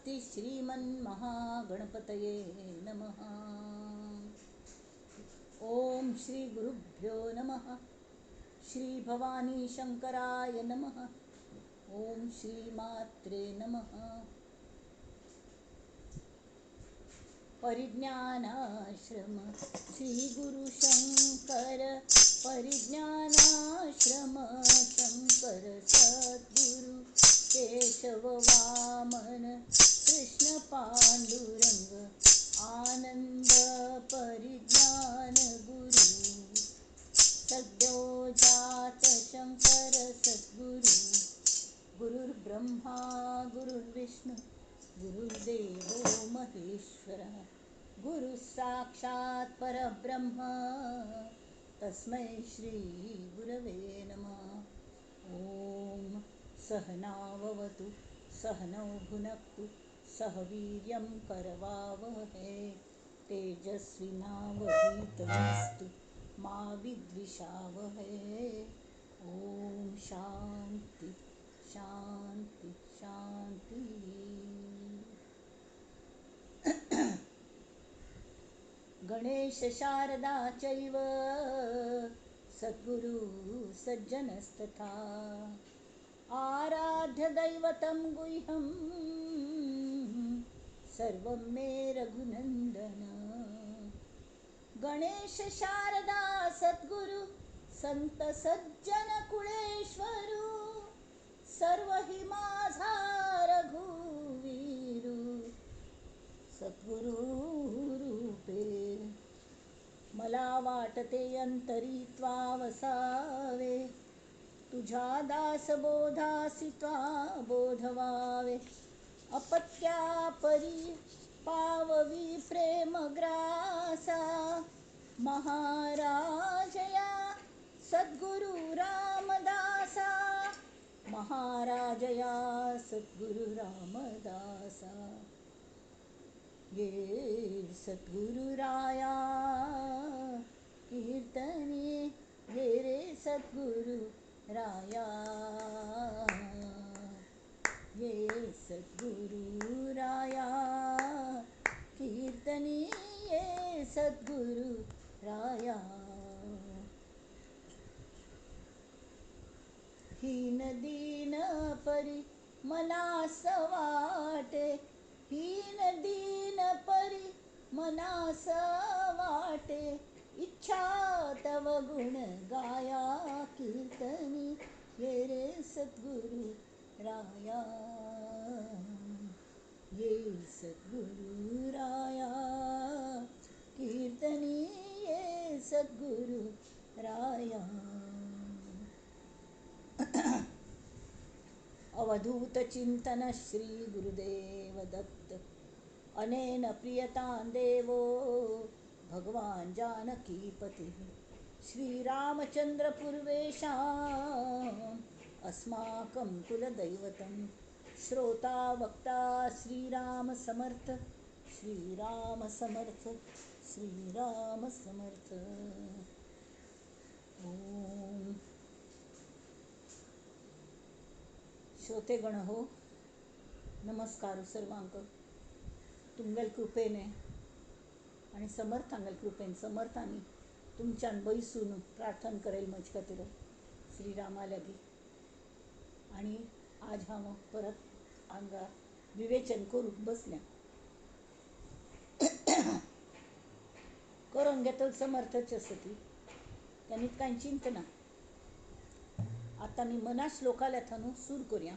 स्वस्ति श्रीमन्महागणपतये नमः. ओम श्री गुरुभ्यो नमः. श्री भवानी शंकराय नमः. ओम श्री मात्रे नमः. परिज्ञानाश्रम श्री गुरु शंकर, परिज्ञानाश्रम शंकर सद्गुरु केशव वामन कृष्ण पांडुरंग आनंद परिज्ञान गुरु सद्यो जात शंकर सद्गुरु. गुरुर्ब्रह्मा गुरुर्विष्णु गुरुर्देवो महेश्वरः, गुरु साक्षात् परब्रह्म तस्मै श्री गुरवे नमः. ॐ सहनाववतु सहनौ भुनक्तु सह वीर्यं करवावहै तेजस्विनावधीतमस्तु मा विद्विषावहै. ॐ शांती शांती शांती. गणेश शारदा चैव सद्गुरु सज्जनस्तथा आराध्य दैवतं गुह्यं सर्वं मे रघुनंदन. गणेश शारदा सद्गुरु संत सज्जन कुळेश्वरू सर्व हि माझा रघुवीरू सद्गुरु रूपे. मला वाटते अंतरी त्वा वसावे, तुझ्या दासबोधासी त्वा बोधवावे. अपत्या परी पाववी प्रेमग्रासा, महाराजया सद्गुरु रामदासा, महाराजया सद्गुरु रामदासा. ये सद्गुरुराया कीर्तने ये रे सद्गुरु राया, ये सद्गुरुराया कीर्तने ये सद्गुरु राया. हीन दीन परी मनास वाटे, हीन दीन परी मनास वाटे, इच्छा तव गुण गाया कीर्तनी ये रे सद्गुरु राया, ये सद्गुरु राया कीर्तनी ये सद्गुरु राया. अवधूत चिंतन श्री गुरुदेव दत्त. अनेन प्रियतां देवो भगवान जानकीपतिः. श्रीरामचंद्र पूर्वेषाम् अस्माकं कुलदैवतं. श्रोता वक्ता श्रीराम समर्थ, श्रीराम समर्थ, श्रीराम समर्थ. ओम. श्रोतेगण हो, नमस्कार सर्वांक. तुमगेल कृपेने आणि समर्थांगेल कृपेन समर्थांनी तुमच्यान बैसून प्रार्थना करेल म्हज खातीर श्रीरामा लागी. आणि आज हांव परत हांगा विवेचन करूंक बसल्या. करून घेतल समर्थच आसा ती, त्यांनी कांय चिंतना. आतां आमी मना श्लोकाल्या थंय सुरू करुया.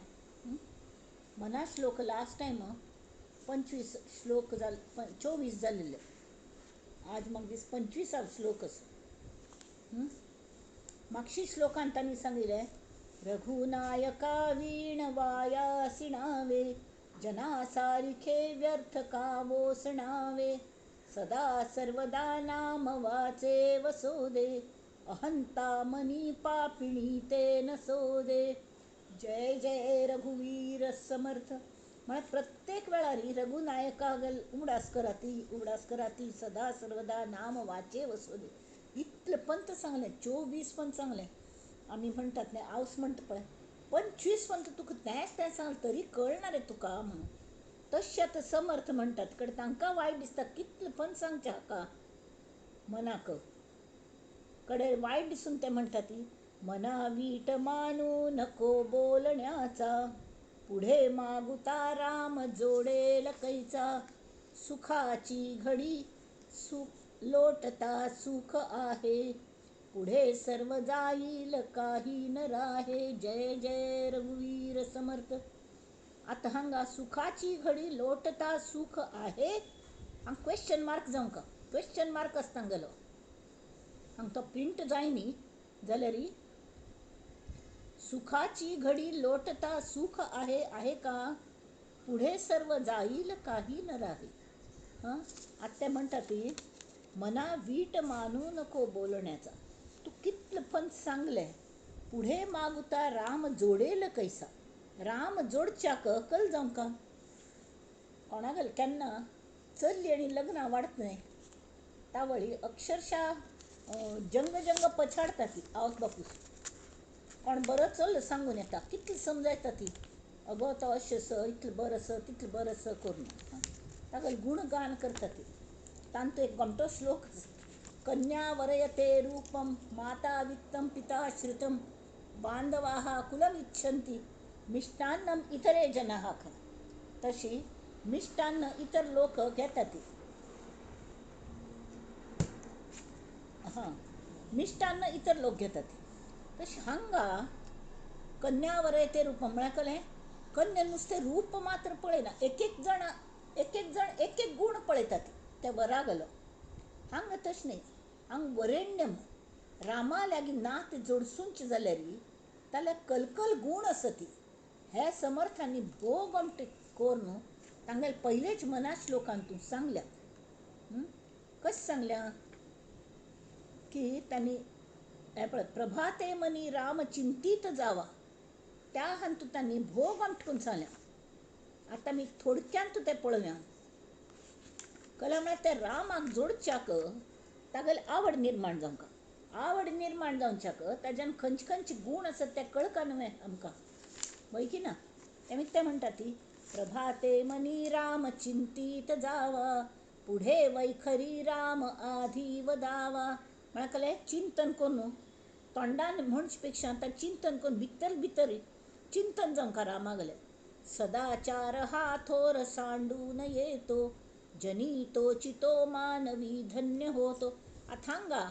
मना श्लोक लास्ट टायम 25 श्लोक जाल, 24 जालेले. आज म्हाका दीस 25 श्लोक आसा. मागशी श्लोकान तांणी सांगिल्लें, रघुनायका वीण वाया सिणावे, जना सारिखे व्यर्थ का वोसणावे, सदा सर्वदा नाम वाचे वसोदे, अहंता मनी पापिणी ते नसोदे. जय जय रघुवीर समर्थ. म्हळ्यार प्रत्येक वेळार रघुनायकागल उगडास कराती, उगडास कराती, सदा सर्वदा नाम वाचे वसोदे. इतलें पंत सांगलें, 24 पंत सांगलें. आमी म्हणटात न्ही, आवस म्हणटा पळय, 25 पंत तुका तेंच तें सांगलें तरी कळना रे तुका म्हणून. तशें आतां समर्थ म्हणटात कडेन तांकां वायट दिसता कितलें पण सांगचें हाका मनाक कडेन वायट दिसून ते म्हणटा ती मना वीट मानू नको बोलण्याचा, पुढे मागुता राम जोडेल कैचा, सुखाची घडी लोटता सुख आहे, पुढे सर्व जाईल काही न राहे, जय जय रघुवीर समर्थ. आतां हांगा सुखाची घडी लोटता सुख आहे हांगा क्वेश्चन मार्क जावंक, क्वेश्चन मार्क आसता गेलो हांगा तो प्रिंट जाय न्ही जाल्यार सुखाची घडी लोटता सुख आहे, आहे का, पुढे सर्व जाईल काही न राहे. हां आतां ते म्हणटा ती मना वीट मानू नको बोलण्याचा, तूं कितलें पण सांगलें पुढे मागुता राम जोडेल कैसा, राम जोडच्याक अकल जावंक कोणाक केन्ना चल्ली आनी लग्नां वाडत न्हय तावळी अक्षरशा जंग जंग पछाडटा ती आवत बापूस, कोण बरो चल सांगून येता कितलें समजायता ती, अगो तो अशें स इतलें बरें आसा तितलें बरें आसा करून ताका गुणगान करता ती. तांचो एक गोमटो श्लोक, कन्या वरयते रूपम माता वित्तम पिता श्रुतम बांधवाः कुलम इच्छन्ति मिष्टान्नम इतरे जनाः. तशी मिष्टान्न इतर लोक घेतात ती, हां मिष्टान्न इतर लोक घेतात. तशी हांगा कन्या वरयते रूपम म्हळ्यार कलें कन्या नुस्तें रूप मात्र पळयना, एक एक जाण एक एक जाण एक एक गूण पळयतात ते वरा गेलो. हांगा तशें न्हय, हांगा वरेण्यम रामा लागीं नात जोडसूंच जाल्यार ताल्या कलकल गूण आसा ती, हे समर्थांनी भोव गोमटे करून तांगेले पयलेच मना श्लोकांतून सांगल्या. कशें सांगल्या की तांणी हें पळय, प्रभाते मनी राम चिंतीत जावा, त्या हातूंत तांणी भोव गोमटें करून सांगल्या. आतां आमी थोडक्यांत तें पळोवया. कला म्हळ्यार त्या रामाक जोडच्याक तागेली आवड निर्माण जावंक, आवड निर्माण जावच्याक ताज्यान खंयचे खंयचे गूण आसात ते कळका न्हय आमकां, वय की ना. तेमी तें म्हणटा ती प्रभाते मनी राम चिंतीत जावा, पुढे वैखरी राम आधी वदावा. म्हळ्यार कलें चिंतन करून तोंडान म्हणचे पेक्षा आतां चिंतन करून भितर भितर चिंतन जावंक रामागलें. सदाचार हा थोर सांडून येतो, जनी तो चितो मानवी धन्य होतो. आतां हांगा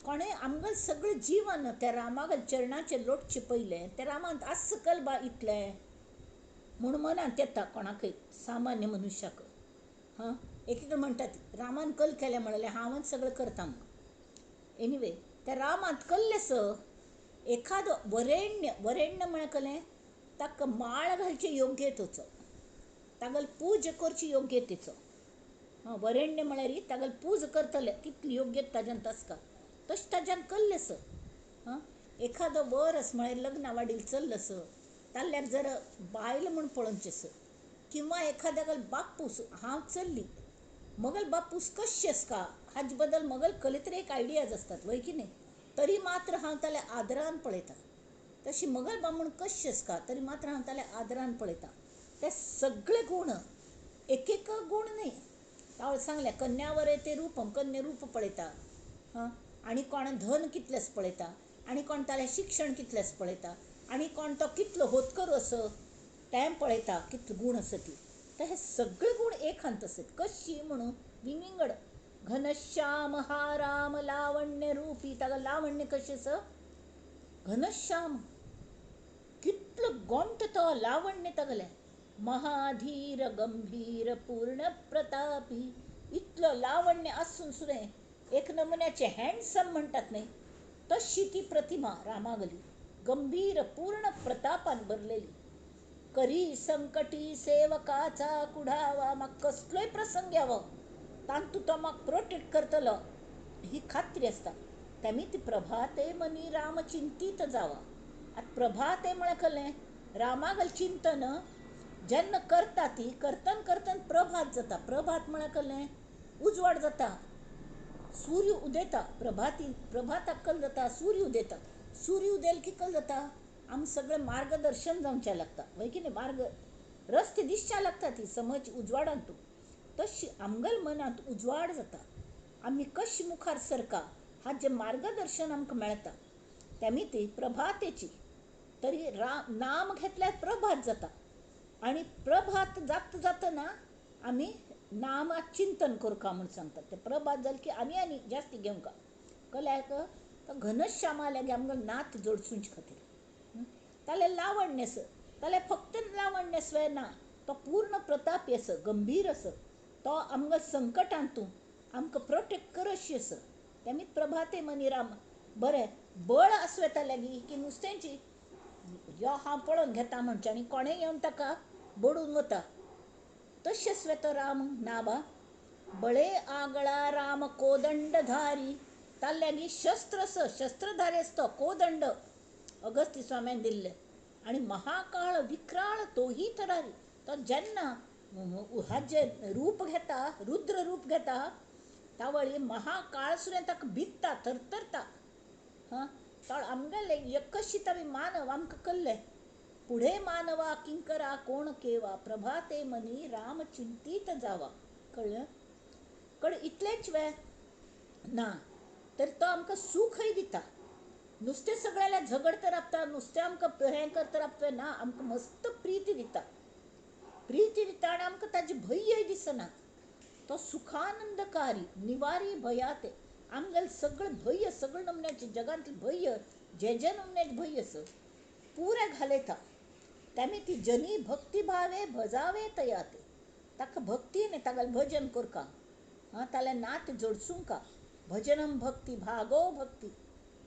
कोणें आमगेलें सगळें जिवन त्या रामागेल चरणाचेर लोटचें पयलें त्या रामांत आसा कल बा इतलें म्हूण मनांत येता कोणाकय सामान्य मनुष्याक. हां एक एकदां म्हणटात रामान कल केलें म्हणलें हांवच सगळें करता म्हूण. एनिवे त्या रामांत कल्लें स एखादो वरेण्य, वरेण्य म्हळ्यार कलें ताका माळ घालचे योग्यतेचो, तागेली पूजा करची योग्यतेचो. हां वरेण्य म्हळ्यार तागेली पूजा करतले कितली योग्यता ताज्यान आसता तशें ताज्यान कल्लें स. हां एखादो वर आसा म्हळ्यार लग्ना वाडील चल्ल स ताल्ल्याक जर बायल म्हूण पळोवचें स, किंवा एखाद्यागेलो बापूस हांव चल्ली मगल बापूस कशें आसता हाजे बद्दल मगल कसले तरी एक आयडियाज आसतात वय की न्हय, तरी मात्र हांव ताल्या आदरान पळयता. तशी मगल बामण कशें आसता तरी मात्र हांव ताल्या आदरान पळयता. ते सगळे गूण एक एक गूण न्हय, हांवें सांगलें कन्या वरयते रूपम, कन्या रूप पळयता, हां आनी कोण धन कितलेंच पळयता, आनी कोण तालें शिक्षण कितलेंच पळयता, आनी कोण तो कितलो होतकरू आसा तें पळयता, कितले गूण आसा ती. तर हे सगळे गूण एकांत आसत कशी म्हणून विंगड. घनश्याम हा राम लावण्य रूपी, ताका लावण्य कशें आसा घनश्याम, कितलो गोमटो तो लावण्य तागेलें. महाधीर गंभीर पूर्ण प्रतापी, इतलो लावण्य आसून सुद्दां एक नमुन्याचे हँडसम म्हणटात न्हय तशी ती प्रतिमा रामागली, गंभीर पूर्ण प्रतापान भरलेली. करी संकटी सेवकाचा कुढावा, म्हाका कसलोय प्रसंग यावो तांतू तो म्हाका प्रोटेक्ट करतलो ही खात्री आसता. तेमी ती प्रभाते मनी राम चिंतीत जावा. आतां प्रभाते म्हळ्यार कलें रामागल चिंतन जेन्ना करता ती करतन करतन प्रभात जाता. प्रभात म्हळ्यार कलें उजवाड जाता, सूर्य उदेता, प्रभाती प्रभाताक कल जाता, सूर्य उदेता. सूर्य उदेल की कल जाता आमकां सगळें मार्गदर्शन जावचें लागता, वय की न्हय. मार्ग रस्ते दिसच्या लागता ती समज उजवाडान तूं तशी आमगेल्या मनांत उजवाड जाता. आमी कशी मुखार सरका हाजें मार्गदर्शन आमकां मेळटा. तेमी ती प्रभातेची तरी नाम घेतल्यार प्रभात जाता आनी प्रभात जाता जातना आमी नामात चिंतन करुंका म्हूण सांगतात. ते प्रभात जालें की आनी आनी जास्ती घेवंका कल्याक घनश्यामा लागीं आमकां नात जोडसूंचे खातीर तालें लावण्य आसा. तालें फक्त लावण्य आसलें ना, तो पूर्ण प्रतापी आसा, गंभीर आसा, तो आमकां संकटांतून आमकां प्रोटेक्ट करशी आसा. तेमी प्रभाते मनी राम बरें बळ आसूं येता लागीं की नुस्त्यांची यो हांव पळोवन घेता म्हणचें आनी कोणें येवन ताका बडून वता तशें आसलें तो राम ना बा. बळे आगळा राम कोदंडधारी, ताले लागीं शस्त्र आसा, शस्त्रधारी आसता कोदंड अगस्त्य स्वाम्यान दिल्लें. आनी महाकाळ विक्राळ तोही थरारी, तो जेन्ना हाजें रूप घेता, रुद्र रूप घेता तावळी महाकाळ सुद्दां ताका भित्ता, थरथरता. हां तो आमगेले एकशीत आमी मानव आमकां कल्ले पुढे मानवा किंकरा कोण केवा प्रभाते मनी राम चिंतीत जावा. कळ्ळें? कळ इतलेंच वे ना तर तो आमकां सुखय दिता. नुस्तें सगळ्याला झगडत राबता, नुस्तें आमकां हें करत राबता ना, आमकां मस्त प्रिती दिता, प्रिती दिता आनी आमकां ताजी भंयय दिसना. तो सुखानंदकारी निवारी भयाते, आमगेलें सगळें भंय, सगळे नमुन्याचे जगांतलें भंय, जे जे नमुन्याचे भंय आसा पुरें घालयता. तेमी ती जनी भक्ती भावे भजावे तयाते, ताका भक्तीन तागेलें भजन करका, आं तालें नात जोडसूंका. भजनम भक्ती भागो भक्ती,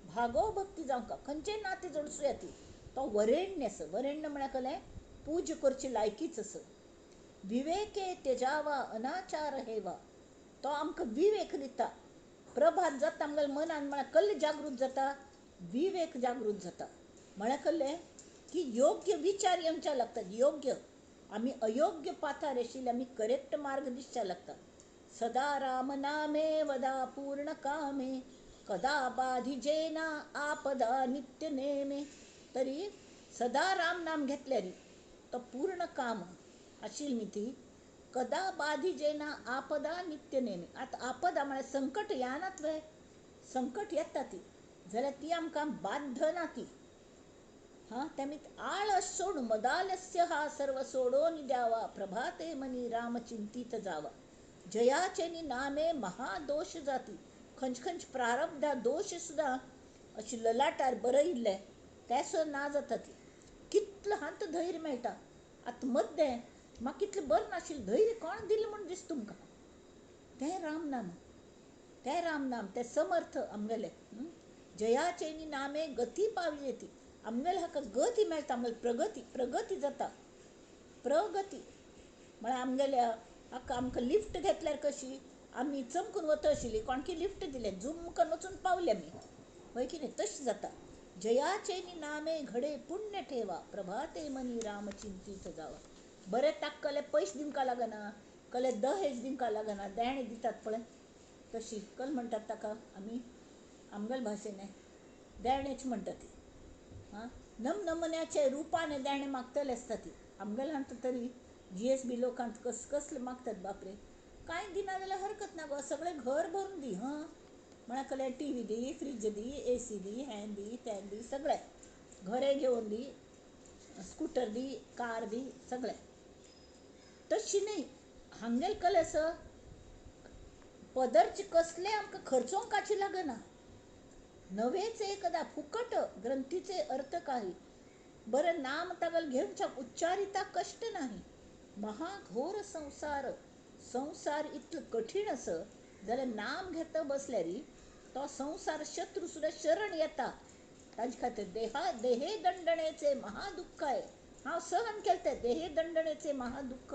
भागो भक्ती जावंका, खंयचेय नातें जोडसूं ती. तो वरेण्य आसा. वरेण्य म्हळ्यार कलें पूजा करची लायकीच आसा. विवेके तेजावा अनाचार हेवा, तो आमकां विवेक दिता. प्रभात जाता आमगेल्या मनान म्हळ्यार कल्ले जागृत जाता, विवेक जागृत जाता. म्हळ्यार कल्लें की योग्य विचार येवच्या लागतात, योग्य आमी अयोग्य पाथार आशिल्ले आमी करेक्ट मार्ग दिसच्या लागता. सदा राम नामे वदा पूर्ण कामे कदा बाधिजेना आपदा नित्य नेमे. तरी सदा राम नाम घेतल्यार तो पूर्ण काम आशिल्ली न्ही ती कदा बाधिजेना आपदा नित्य नेमे. आतां आपदा म्हळ्यार संकट येनात वे, संकट येता ती जाल्यार ती आमकां बाद्धना ती. हां तेमी आळस सोडून मदालस्य हा सर्व सोडून द्यावा प्रभाते मनी राम चिंतीत जावा. जयाचे नी नामे महादोश जाती, खंयचे खंयचे प्रारब्धा दोश सुद्दां अशें ललाटार बरयिल्ले ते सुद्दां ना जाता ती. कितलें हांत धैर्य मेळटा. आतां मद्दें म्हाका कितलें बरें नाशिल्लें धैर्य कोण दिलें म्हूण दिसता तुमकां? तें रामनाम, तें रामनाम, तें समर्थ आमगेलें. जयाचे नी नामे गती पावली ती, आमगेले हाका गती मेळटा, आमगेली प्रगती, प्रगती जाता. प्रगती म्हळ्यार आमगेल्या हाका आमकां लिफ्ट घेतल्यार कशी आमी चमकून वता आशिल्ली, कोणकी लिफ्ट दिले झुमकन वचून पावले आमी, हय की न्ही? तशें जाता. जयाचे नी नामे घडे पुण्य ठेवा प्रभाते मनी राम चिंतीत जावा. बरें ताका कले पयशे दिवंक लागना, कले दहेज दिवंक लागना, देणें दितात पळय तशी कल म्हणटात ताका आमी आमगेले भाशेन देणेच म्हणटा ती. आं नमनमुन्याचे रुपान देणें मागतले आसता ती. आमगेले हांत तरी GSB लोकांत कस कसले मागतात बापरे, कांय दिना जाल्यार हरकत ना गो, सगळें घर भरून दी. हां म्हळ्यार कले TV दी, फ्रीज दी, AC दी, हें दी तें दी, सगळें घरे घेवन दी, स्कुटर दी, कार दी, सगळें. तशी न्ही हांगेले कले आसा पदरचे कसले आमकां खर्चोवंकाची लागना. नवेच एकदा फुकट ग्रंथीचे अर्थ काही, बरें नाम तागेलें घेवच्या उच्चारिता कश्ट नाही. महाघोर संसार, संसार इतलो कठीण आसा जाल्यार नाम घेता बसल्यार तो संसार शत्रू सुद्दां शरण येता. ताजे खातीर देहा देहे दंडणेचे महादुःख आहे, हांव सहन केलें तें देहे दंडणेचे महादुःख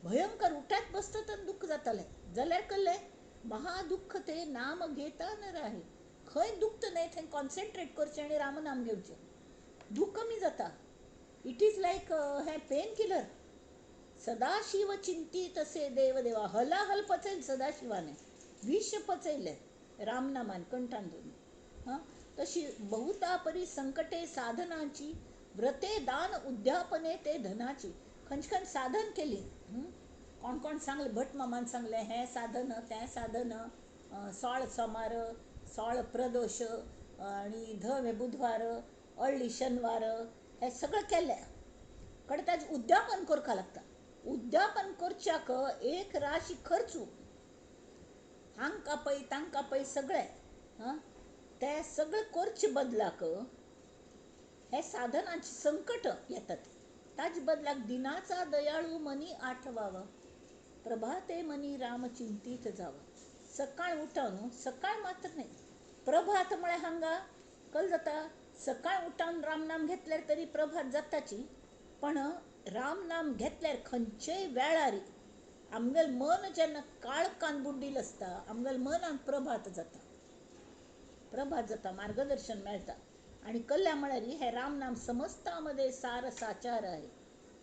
भयंकर. उठात बसता तर दुःख जातालें जाल्यार कळ्ळें महादुःख ते नाम घेता न राही. खंय दुखता न्हय थंय कॉन्सन्ट्रेट करचें आनी रामनाम घेवचें, दुःख कमी जाता. It is लायक हें पेन किलर. सदाशिव चिंतीत असे देवदेवा, हलाहल पचयलें सदाशिवाने, विष पचयलें रामनामान कंठान धरून. हां तशी बहुता परी संकटे साधनाची व्रते दान उद्यापने ते धनाची. खंयचे खंय साधन केली. कोण कोण सांगलें, भट मामान सांगलें हें साधन तें साधन, 16 सोमार, 16 प्रदोश आनी धवे बुधवार, अळ्ळी शनवार, हें सगळें केलें. कडेन ताजें उद्यापन करपाक लागता. उद्यापन करच्याक एक राशी खर्चू, हांकां पळय तांकां पळय सगळें. हां, तें सगळें करचे बदलाक हे साधनांचे संकट येतात. ताजे बदलाक दिनाचा दयाळू मनी आठवावा, प्रभाते मनी राम चिंतीत जावा. सकाळ उठोवन, सकाळ मात्र न्हय, प्रभात म्हळ्यार हांगा कल जाता. सकाळ उठोवन रामनाम घेतल्यार तरी प्रभात जाताची, पण रामनाम घेतल्यार खंयचेय वेळार आमगेलें मन जेन्ना काळखान बुड्डील आसता, आमगेलें मनाक प्रभात जाता, प्रभात जाता, मार्गदर्शन मेळटा. आनी कल्ल्या म्हळ्यार हें रामनाम समस्ता मध्ये सार साचार आहे,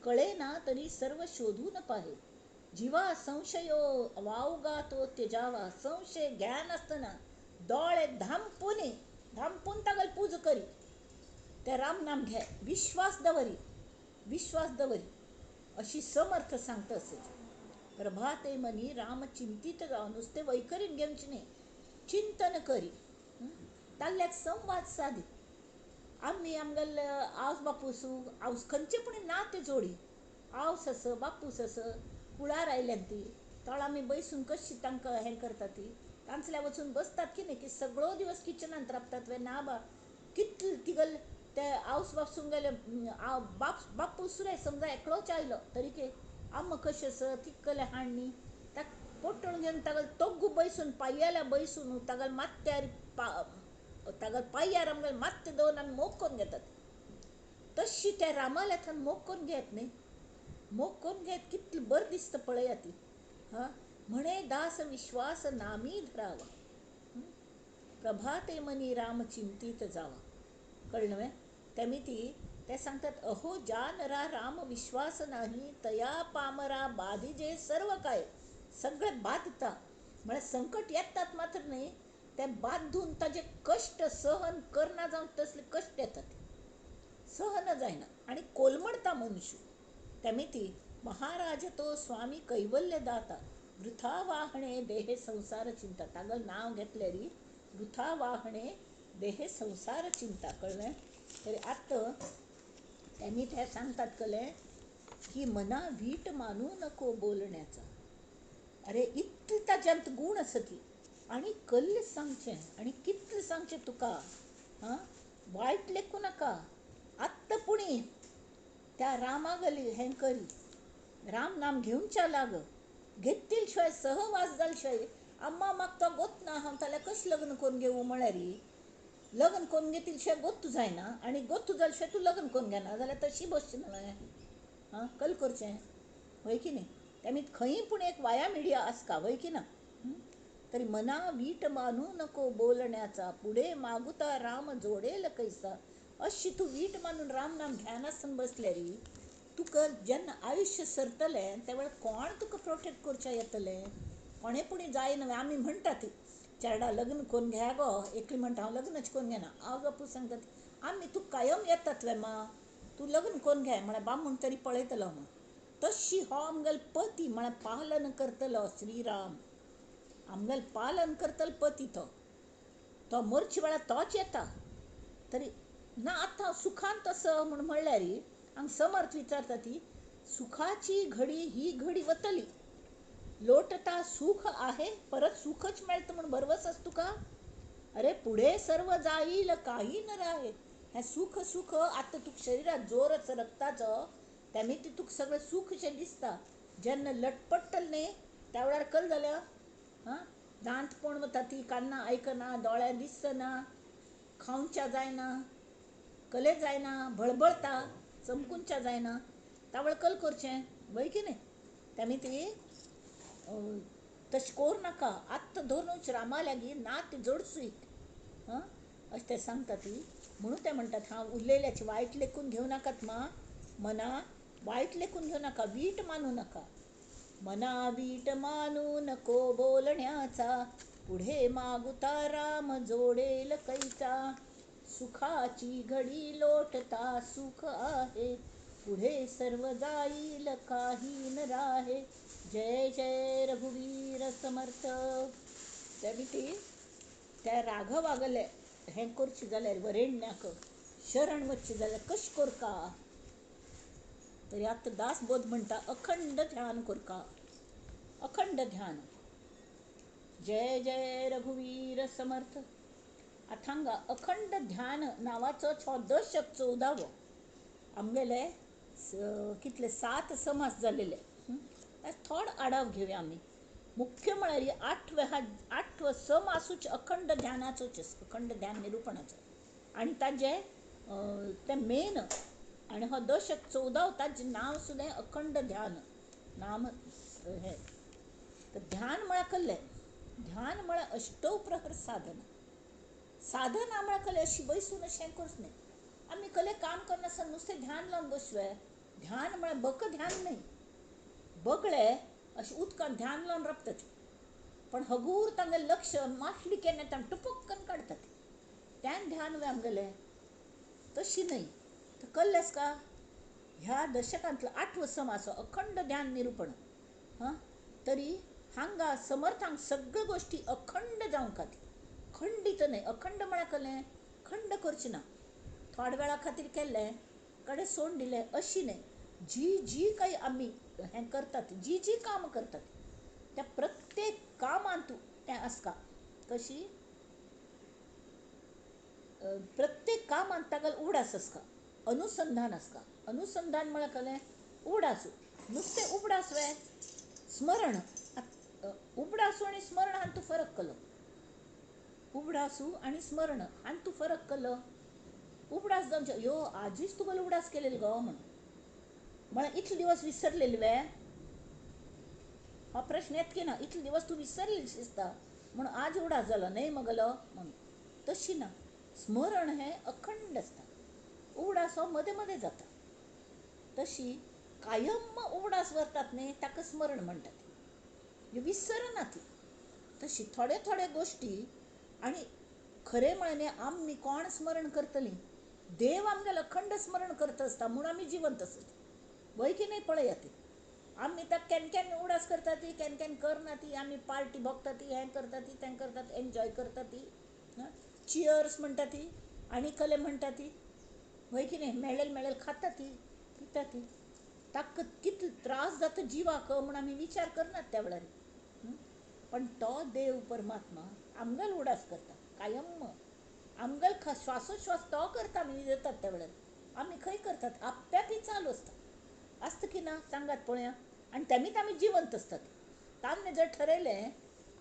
कळे ना तरी सर्व शोधून पाहे. जिवा संशयो वावगा तो त्यजावा. संशय घेनासतना दोळे धांपून धांपून तागेली पूजा करी, ते रामनाम घे, विश्वास दवरी, विश्वास दवरी, अशी समर्थ सांगता असेच. प्रभाते मनी राम चिंतीत जाव, नुस्तें वैखरीन घेवचें न्ही, चिंतन करी, ताल्ल्याक संवाद सादी. आमी आमगेले आवस बापूस, आवस खंयचे पूण नातें जोडी, आवस आस बापूस आस, कुळार आयल्यात ती तळ आमी बैसून कशी तांकां हें करता ती, तांचल्या वचून बसतात की न्ही, की सगळो दिवस किचनांत राबतात वे ना बा. कितले तिगल ते आवस बापसून गेले, बापूस रे समजा एकलोच आयलो तरी की आम्मा कशें आसा तितकले हाडणी ताका पोटण घेवन तागेलो तोग्गू बैसून पांयाल्या बैसून तागेले माथ्यार तागेले पांयार आमगेले माथ्या दवरून आमी मोग करून घेतात. तशी त्या रामाल्या थंय मोग करून घेत न्ही, मोग करून घेत कितलें बरें दिसता पळया ती. हां, म्हणे दास विश्वास नामी धरावा, प्रभाते मनी राम चिंतीत जावा. कळ्ळें न्हय? तेमी ती ते सांगतात, अहो ज्या नरा राम विश्वास नाही, तया पामरा बाधिजे सर्व काय. सगळें बादता म्हळ्यार संकट येतात मात्र न्ही, ते बादून ताजे कश्ट सहन करना जावन तसले कश्ट येतात, सहन जायना आनी कोलमडता मनुष्य. तेमी ती महाराज तो स्वामी कैवल्य दाता, वृथा वाहणे देहे संसार चिंता. तागेलें नांव घेतल्यार वृथा वाहणे देहे संसार चिंता. कळ्ळें? तरी आतां तेमी ते सांगतात कळ्ळें की मना वीट मानू नको बोलण्याचा. अरे इतले ताज्यांत गूण आसा ती, आनी कल्लें सांगचें आनी कितलें सांगचें तुका. हां, वायट लेखूं नाका. आत्तां पुणी त्या रामागली हें करी, राम नाम घेवच्या लाग, घेतील शिवाय सहवास जाल शिवाय अम्मा म्हाका तो गोत ना, हांव जाल्यार कशें लग्न करून घेवूं म्हळ्यार लग्न करून घेतील शिवाय गोत्तू जायना, आनी गोत्तू जाल शिवाय तूं लग्न करून घेना जाल्यार तशी बसचें न्हय. हां, कल करचें वय की न्ही? तेमी खंयी पूण एक वाया मिडिया आसता वय की ना? तरी मना वीट मानू नको बोलण्याचा, पुढे मागुता राम जोडेल कैसा. अशी तूं वीट मानून राम नाम घेनासतना बसल्यार तुका जेन्ना आयुश्य सरतलें त्या वेळार कोण तुका प्रोटेक्ट करच्या येतलें? कोणें पुणी जाय न्हय. आमी म्हणटात चेरडा लग्न करून घेया गो, एकली म्हणटा हांव लग्नच करून घेना. आवय बापूय सांगतात आमी तुका कायम येतात वे मा, तूं लग्न करून घे म्हळ्यार बामूण तरी पळयतलो म्हूण. तशी हो आमगेलो पती म्हळ्यार पालन करतलो श्रीराम, आमगेलो पालन करतलो पती तो, तो मरचे वेळार तोच येता. तरी ना आतां हांव सुखांत आसा म्हूण म्हणल्यार हांगा समर्थ विचारता ती सुखाची घडी ही घडी वतली, लोटता सुख आहे परत सुखच मेळटा म्हूण भरवस आसा तुका? अरे पुढे सर्व जाईल काही न राहे. हें सुख सुख आतां तुका शरिराक जोर आसा रक्ताचो, तेमी ती तुका सगळें सुखशें दिसता. जेन्ना लटपडटलें न्ही त्या वेळार कल जाल्या, हां, दांत पोण वता ती, कान्ना आयकना, दोळ्यां दिसना, खावच्या जायना, कले जायना, भळभळता, चमकुनच्या जायना, त्या वेळार कल करचें वय की न्ही? तेमी ती तशें करूं नाका. आत्तां धरुनूच रामा लागीं नातें जोडसूय. हां, अशें ते सांगता ती. म्हणून ते म्हणटात हांव उलयल्याचें वायट लेखून घेवं नाकात मा, मना वायट लेखून घेवं नाका, वीट मानू नाका. मना वीट मानू नको बोलण्याचा, पुढे मागुता राम जोडेल कैचा. सुखाची घडी लोटता सुख आहे, पुढे सर्व जाईल काही न राहे. जय जय रघुवीर समर्थ. त्या त्या राघवागले हें करचें जाल्यार वरेण्याक शरण वचचें जाल्यार कशें करका? तरी आतां दासबोध म्हणटा अखंड ध्यान करका, अखंड ध्यान. जय जय रघुवीर समर्थ. आतां हांगा अखंड ध्यान नांवाचो हो दशक 14वो आमगेले कितले 7 समास जालेले. थोडो आडाव घेवया आमी. मुख्य म्हळ्यार आठवो समासूच अखंड ध्यानाचोच, अखंड ध्यान निरुपणाचो. आनी ताजें तें मेन आनी हो दशक 14 ताजें नांव सुद्दां अखंड ध्यान नाम हें. तर ध्यान म्हळ्यार कसलें? ध्यान म्हळ्यार अष्टप्रहर साधना. साधना म्हळ्यार कसलें? अशी बसून अशें करचें न्हय. आमी कसलें काम करनासतना नुस्तें ध्यान लावन बसवे. ध्यान म्हळ्यार बक ध्यान न्हय, बगळे अशें उदकान ध्यान लावन राबतात, पण हगूर तांगेलें लक्ष मातली केन्ना तांकां टुपक्कन काडटात, त्यान ध्यान वे आमगेलें तशी न्हय. तर कल्लें आसका ह्या दशकांतलो 8वो समास अखंड ध्यान निरुपण. हां, तरी हांगा समर्थांक सगळ्यो गोश्टी अखंड जावंक खातीर, खंडीत न्हय. अखंड म्हळ्यार कसलें? खंड करचें ना, थोड्या वेळा खातीर केल्लें कडेन सोडून दिलें अशी न्हय. जी जी काही आमी हें करतात, जी जी कामां करतात त्या प्रत्येक कामांत तें आसता. कशी प्रत्येक कामांत ताका उगडास आसता, अनुसंधान आसता. अनुसंधान म्हळ्यार कसलें? उगडास. नुस्तें उगडास वे स्मरण. उगडासू आनी स्मरण हातूंत फरक केलो. उगडासू आनी स्मरण हातूंत फरक केलो. उगडास जावचे यो आजूच तुका उगडास केलेलो गो म्हण, म्हळ्यार इतले दिवस विसरलेले वे? हो प्रश्न येत की ना, इतले दिवस तूं विसरलेली दिसता म्हणून आज उगडास जालो न्हय मगलो म्हणून. तशी ना, स्मरण हें अखंड आसता, उगडास हो मदें मदें जाता. तशी कायम उगडास व्हरतात न्हय ताका स्मरण म्हणटात, विसरना ती. तशी थोड्यो थोड्यो गोश्टी. आनी खरें म्हळ्यार न्हय आमी कोण स्मरण करतलीं? देव आमगेलें अखंड स्मरण करता आसता म्हूण आमी जिवंत आसत, वय की न्हय? पळयात आमी ताका केन्ना केन्ना उगडास करता ती, केन्ना केन्ना करना ती. आमी पार्टी भोगता ती, हें करता ती, तें करता ती, एन्जॉय करता ती, चियर्स म्हणटा ती, आनी कसलें म्हणटा ती, वय की न्हय? मेळेल मेळेल खाता ती, पिता ती. ताका कितलो त्रास जाता जिवाक म्हूण आमी विचार करनात त्या वेळार. पण तो देव परमात्मा आमगेलो उगडास करता कायम, आमगेलो श्वासोश्वास तो करता. आमी न्हिदतात त्या वेळार आमी खंय करतात? आपत्यापी चालू आसता, आसता की ना सांगात पळया. आनी तेमीच आमी जिवंत आसतात. तांणी जर ठरयलें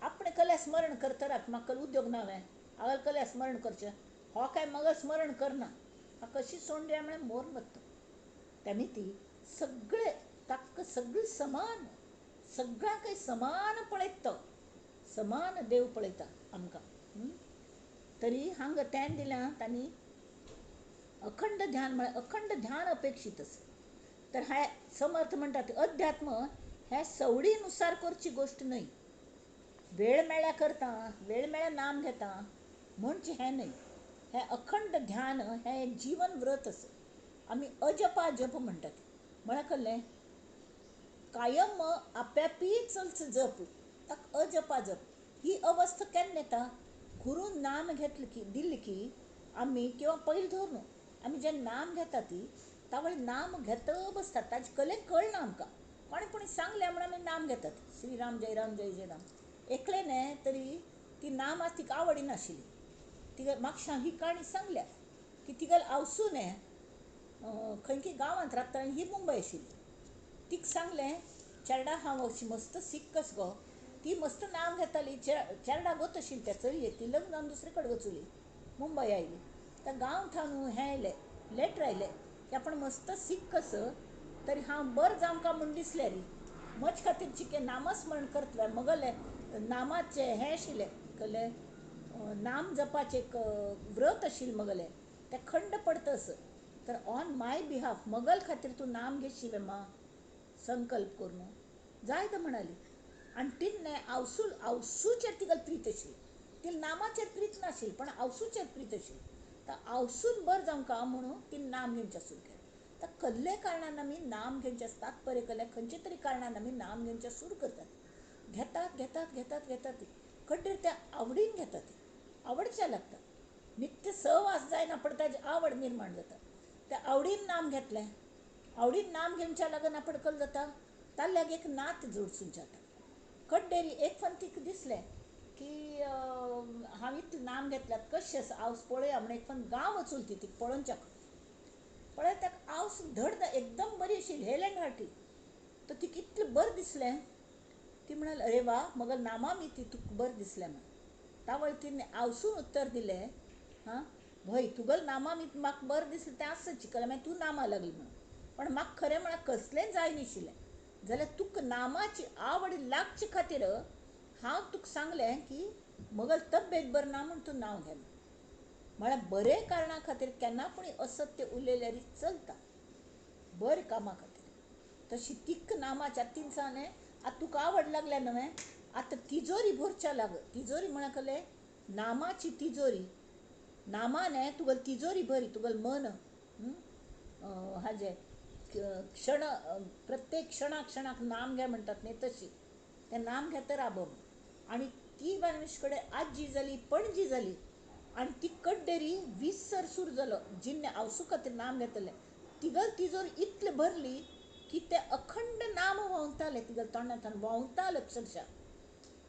आपणें कल्या स्मरण करतराक म्हाका उद्योग ना वें हांवें कल्या स्मरण करचें, हो काय मगल स्मरण करना, हा कशी सोडून दिया म्हळ्यार मोर वता. तेमी ती सगळे ताका सगळी समान, सगळ्यांकय समान पळयता तो, समान देव पळयता आमकां. तरी हांगा त्यान दिल्या तांणी अखंड ध्यान म्हळ्यार अखंड ध्यान अपेक्षीत आसा. तर हे समर्थ म्हणटात अध्यात्म हें सवडीनुसार करची गोश्ट न्हय. वेळ मेळ्ळ्यार करता, वेळ मेळ्ळ्यार नाम घेता म्हणजे हें न्हय. हें अखंड ध्यान हें एक जीवन व्रत आसा. आमी अजपा जप म्हणटात, म्हळ्यार कसलें? कायम आप्यापी चलचो जप, ताका अजपा जप. ही अवस्था केन्ना येता? गुरून नाम घेतलें की दिलें की आमी, किंवा पयलीं धरून आमी जेन्ना नाम घेता ती त्या नाम घेत बसतात, ताजे कले कळना आमकां, कोणें कोणी सांगलें म्हूण आमी नाम घेतात, श्रीराम जय राम जय जय राम. एकलें न्हय तरी ती नाम आसा तिका आवडिनाशिल्ली. तिका म्हाका ही काणी सांगल्या की तिका आवसू न्हय खंयची गांवांत रावता आनी ही मुंबय आशिल्ली. तिका सांगलें चेरडा हांव अशी मस्त सीख कस गो. ती मस्त नाम घेताली, चेरडा गोत आशिल्ली त्या चलयेक, ती लग्न जावन दुसरे कडेन वचुली, मुंबय आयली. त्या गांव थावन हें आयलें, लेटर आयलें की आपण मस्त सीख कसं, तरी हांव बरें जावंक काय म्हूण दिसलें री, म्हजे खातीर चिके नामस्मरण करतलें मगलें नामाचें हें आशिल्लें, कसलें नाम जपाचें एक व्रत आशिल्लें मगलें, तें खंड पडटा असं. तर ऑन my behalf मगल खातीर तूं नाम घेशी वे मा संकल्प करून जाय तर म्हणाली. आनी तिणें आवसूचेर तिका प्रीत आशिल्ली, ती नामाचेर प्रीत नाशिल्ली पण आवसूचेर प्रीत आशिल्ली. तर आवसून बरें जावंक म्हणून ती नाम घेवचें सुरू केलें. तर कसले कारणान आमी नाम घेवचें तात्पर्य कसलें खंयचे तरी कारणान आमी नाम घेवचें सुरू करतात, घेतात घेतात घेतात घेतात कड्डेर ते आवडीन घेतात, आवडच्या लागता. नित्य सहवास जायना पण ताजी आवड निर्माण जाता. त्या आवडीन नाम घेतलें, आवडीन नाम घेवच्या लागून आपण कल जाता ताल्ल्याक एक नात जोडसून जाता. कड्डेरी एक फावट तिका दिसलें की हांव इतलें नाम घेतल्यात कशें आसा आवस पळया म्हण एक फावट गांव वचून ती तिका पळोवच्याक पळय ताका आवस धड एकदम बरी अशी हेल एंड हार्टी. तर तिका इतलें बरें दिसलें, ती म्हणाल अरे वा मगल नामा मी ती तुका बरें दिसलें म्हण. तावळ तिणें आवसून उत्तर दिलें, हां भय तुगल नामा मी म्हाका बरें दिसलें तें आसत चिकलें मागीर तूं नामा लागली म्हणून, पण म्हाका खरें म्हळ्यार कसलें जाय नाशिल्लें जाल्यार तुका नामाची आवड लागचे खातीर हांव तुका सांगलें की मगल तब्येत बरी ना म्हूण तूं नांव घे. म्हळ्यार बरे कारणा खातीर केन्ना कोणी असत्य उलयल्यार चलता, बरें कामा खातीर. तशी तिका नामाच्या तिनसाने आतां तुका आवड लागल्या न्हय, आतां तिजोरी भरच्या लाग. तिजोरी म्हळ्यार कसलें नामाची तिजोरी. नामाने तुगेली तिजोरी भरी, तुगेलें मन हाजें क्षण प्रत्येक क्षणा क्षणाक नाम घे म्हणटात न्ही तशी तें नाम घेत राबप. आनी ती बालमिश कडेन आजी जाली पणजी जाली आनी ती कड्डेरी 20 सर सुरू जालो जिन्ने आवसू खातीर नाम घेतलें. तिगल तिजोरी इतली भरली की ते अखंड नाम व्हांवताले तिगल तोंडांतल्यान व्हांवताले अक्षरशा.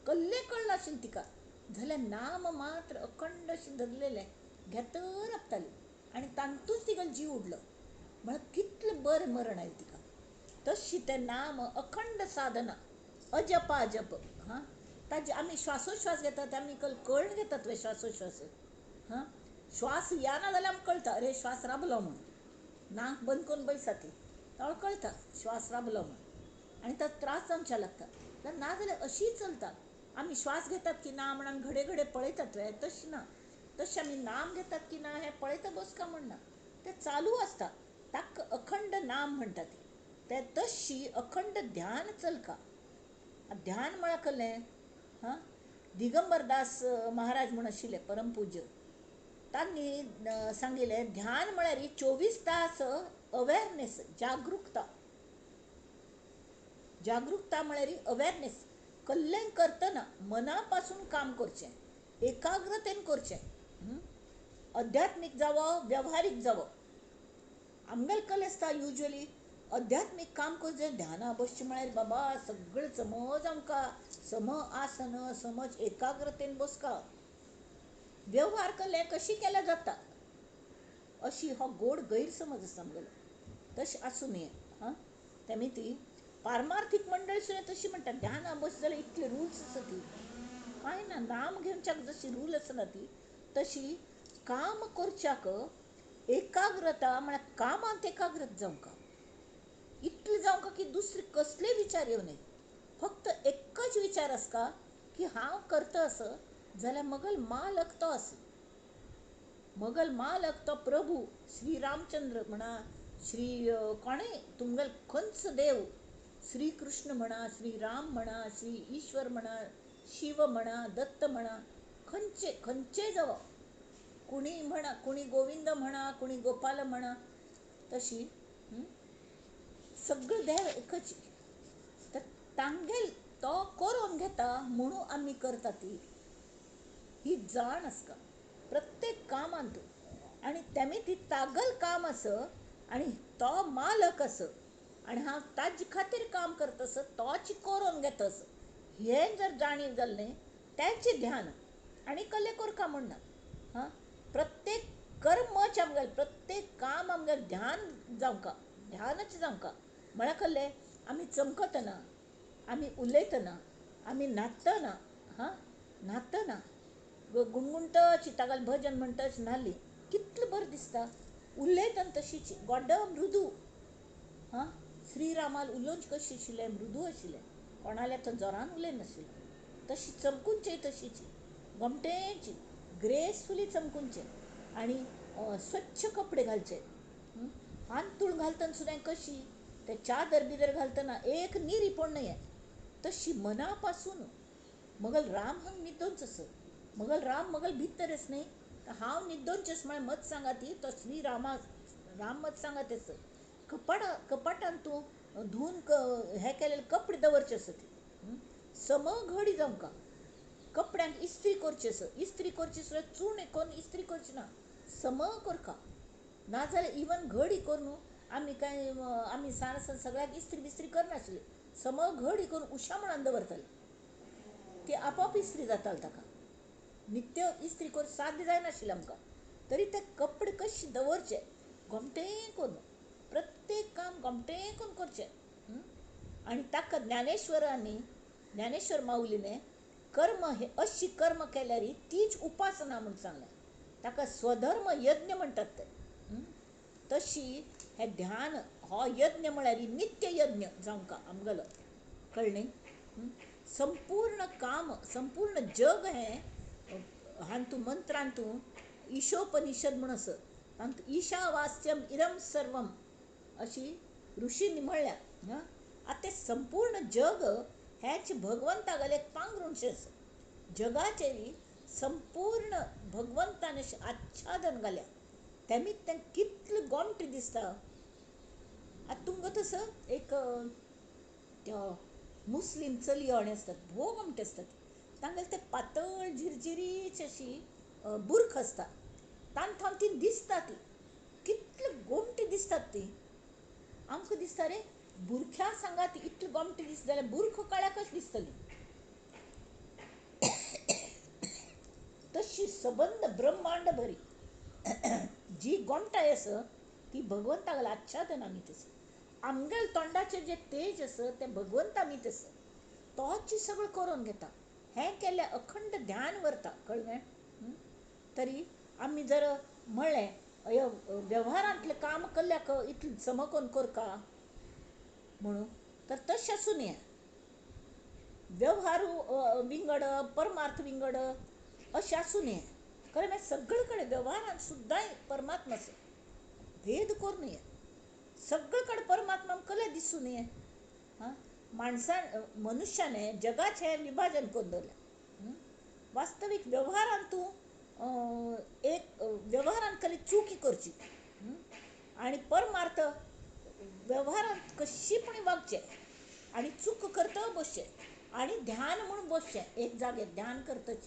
कल्लें कळना आशिल्लें तिका, जाल्यार नाम मात्र अखंड अशें धरलेलें घेत राबताली आनी तातूंत तिगेलो जीव उडलो. म्हळ्यार कितलें बरें मरण आयलें तिका. तशी तें नाम अखंड साधना अजपाजप. हां ताजे आमी श्वासोश्वास घेतात आमी कळून घेतात वे श्वासोश्वास. हां श्वास येना जाल्यार आमकां कळटा अरे श्वास राबलो म्हूण, नाक बंद करून बैसा ती तावळ कळटा श्वास राबलो म्हूण आनी ताका त्रास जावच्या लागता. ना जाल्यार अशी चलता आमी श्वास घेतात की ना म्हण आमी घडये घडये पळयतात वे, तशें ना. तशें आमी नाम घेतात की ना हें पळयता बसका म्हण ना, तें चालू आसता. ताका अखंड नाम म्हणटा ती. तें तशी अखंड ध्यान चलका. ध्यान म्हळ्यार कसलें हां दिगंबरदास महाराज म्हूण आशिल्ले परमपूज्य, तांणी सांगिल्लें ध्यान म्हळ्यार 24 तास अवेरनेस, जागृकता. जागृकता म्हळ्यार अवेरनेस, कल्लें करतना मना पासून काम करचें, एकाग्रतेन करचें, अध्यात्मीक जावं वेव्हारीक जावं. आमगेलें कल आसता युज्वली अध्यात्मीक काम करचें ध्याना बसचें म्हळ्यार बाबा सगळें समज आमकां सम आसन समज एकाग्रतेन बसका. वेव्हार कल्ले कशी केल्यार जाता अशी हो गोड गैरसमज आसा आमगेलो, तशें आसूं नये. हां तेमी ती पारमार्थीक मंडळ सुद्दां तशी म्हणटा ध्याना बस जाल्यार इतले रुल्स आसा ती कांय ना. नाम घेवच्याक जशी रूल आसना ती तशी काम करच्याक एकाग्रता म्हळ्यार कामांत एकाग्रत जावंक, इतलें जावंक की दुसरे कसले विचार येवं नये, फक्त एकच विचार आसता की हांव करता असो जाल्यार मगल मालक तो आसा, मगल मालक तो प्रभू श्री रामचंद्र म्हणा, श्री कोणेय तुमगेलो खंयचो देव, श्री कृष्ण म्हणा, श्री राम म्हणा, श्री ईश्वर म्हणा, शिव म्हणा, दत्त म्हणा, खंयचे खंयचे जावं, कुणी म्हणा, कुणी गोविंद म्हणा, कुणी गोपाल म्हणा, तशी सगळें देव एकच. तर तांगेल तो करून घेता म्हणून आमी करता ती ही जाण आसता प्रत्येक कामांत. आनी तेमी ती तागल काम आसा आनी तो मालक आसा आनी हांव ताजे खातीर काम करता आसा, तोच करून घेता आसा, हें जर जाणीव जालें न्ही तेचें ध्यान आनी कल्लें करका म्हण ना. हां प्रत्येक कर्मच आमगेलें, प्रत्येक काम आमगेलें ध्यान जावंका, ध्यानच जावंका. म्हळ्यार कसलें आमी चमकतना, आमी उलयतना, आमी न्हातना, हां न्हातना गुणगुणटच तागेलें भजन म्हणटच न्हाली कितलें बरें दिसता. उलयतना तशीच गोड्ड मृदू. हां श्रीरामाल उलोवचें कशें आशिल्लें, मृदू आशिल्लें, कोणाल्या तो जोरान उलयनाशिल्लो. तशी चमकुनचें तशीच गोमटेची ग्रेसफुली चमकुनचें आनी स्वच्छ कपडे घालचे. हांतूण घालतना सुद्दां कशी ते चादर बिदर घालतना एक निरी पण न्हय, तशी मना पासून. मगल राम हंग निदोंच आसा, मगल राम मगल भितरच न्ही, हांव निद्दोनचें म्हळ्यार मत सांगा ती तो श्री रामा राम मत सांगा तेच कपाटान तूं धुवन हें केलेले कपडे दवरचे आसा ती सम घडी जावंका कपड्यांक इस्त्री करची आसा इस्त्री करची सुद्दां चूण करून इस्त्री करची ना सम करका नाजाल्यार इवन घडी करून आमी कांय आमी सान आसतना सगळ्याक इस्त्री बिस्त्री करनाशिल्ली सम घडी करून उशा म्हणून दवरताली ती आपोआप इस्त्री जाताली ताका नित्य इस्त्री करून साध्य जायनाशिल्लें आमकां तरी ते कपडे कशे दवरचे गोमटें करून प्रत्येक काम गोमटें करून करचें. आनी ताका ज्ञानेश्वरांनी ज्ञानेश्वर माऊलीने कर्म हे अशी कर्म केल्यार तीच उपासना म्हूण सांगलें ताका स्वधर्म यज्ञ म्हणटात ते. तशी हे ध्यान हो यज्ञ म्हळ्यार नित्य यज्ञ जावंका आमगेलो कळ्ळें. संपूर्ण काम संपूर्ण जग हें हांतू मंत्रांतू ईशोपनिषद म्हूण आसा तातूंत ईशावास्यम इदम सर्वम अशी ऋषींनी म्हणल्या. आतां तें संपूर्ण जग हेच भगवंतागेलें एक पांगरूणशें आसा जगाचेर संपूर्ण भगवंतान अशें आच्छादन घाल्या तेमी तें कितलें गोमटें दिसता. आतां तुमकां तसो एक मुस्लीम चलयो आनी आसतात भोव गोमटे आसतात तांगेलें तें पातळ झिरझिरीची अशी बुर्ख आसता तांकां ती दिसता ती कितली गोमटी दिसतात ती आमकां दिसता रे बुरख्या सांगा ती इतली गोमटी दिसता जाल्यार बुरखो काळ्या कशी दिसतली. तशी सबंद ब्रह्मांड भरी जी गोमटाय आसा ती भगवंताक आच्छादन आमी तसं आमगेल तोंडाचेर जे तेज आसा तें भगवंत आमी तसं तोच सगळें करून घेता हें केल्यार अखंड ध्यान व्हरता कळ्ळें. तरी आमी जर म्हणलें वेव्हारांतलें काम केल्याक इतलें समकोन करका म्हणून तर तशें आसूं न्हय व्यवहार विंगड परमार्थ विंगड अशें आसूं न्हय खरें मागीर सगळे कडेन वेव्हारांत सुद्दां परमात्मा आसा भेद करूं न्हय सगळे कडेन परमात्मा कले दिसूं न्हय. आं माणसान मनुष्याने जगाचें विभाजन करून दवरलें वास्तवीक व्यवहारांत तूं एक व्यवहारांत कली चुकी करची आनी परमार्थ व्यवहारांत कशीपणी वागचें आनी चूक करता बसचें आनी ध्यान म्हूण बसचें एक जाग्यार ध्यान करतच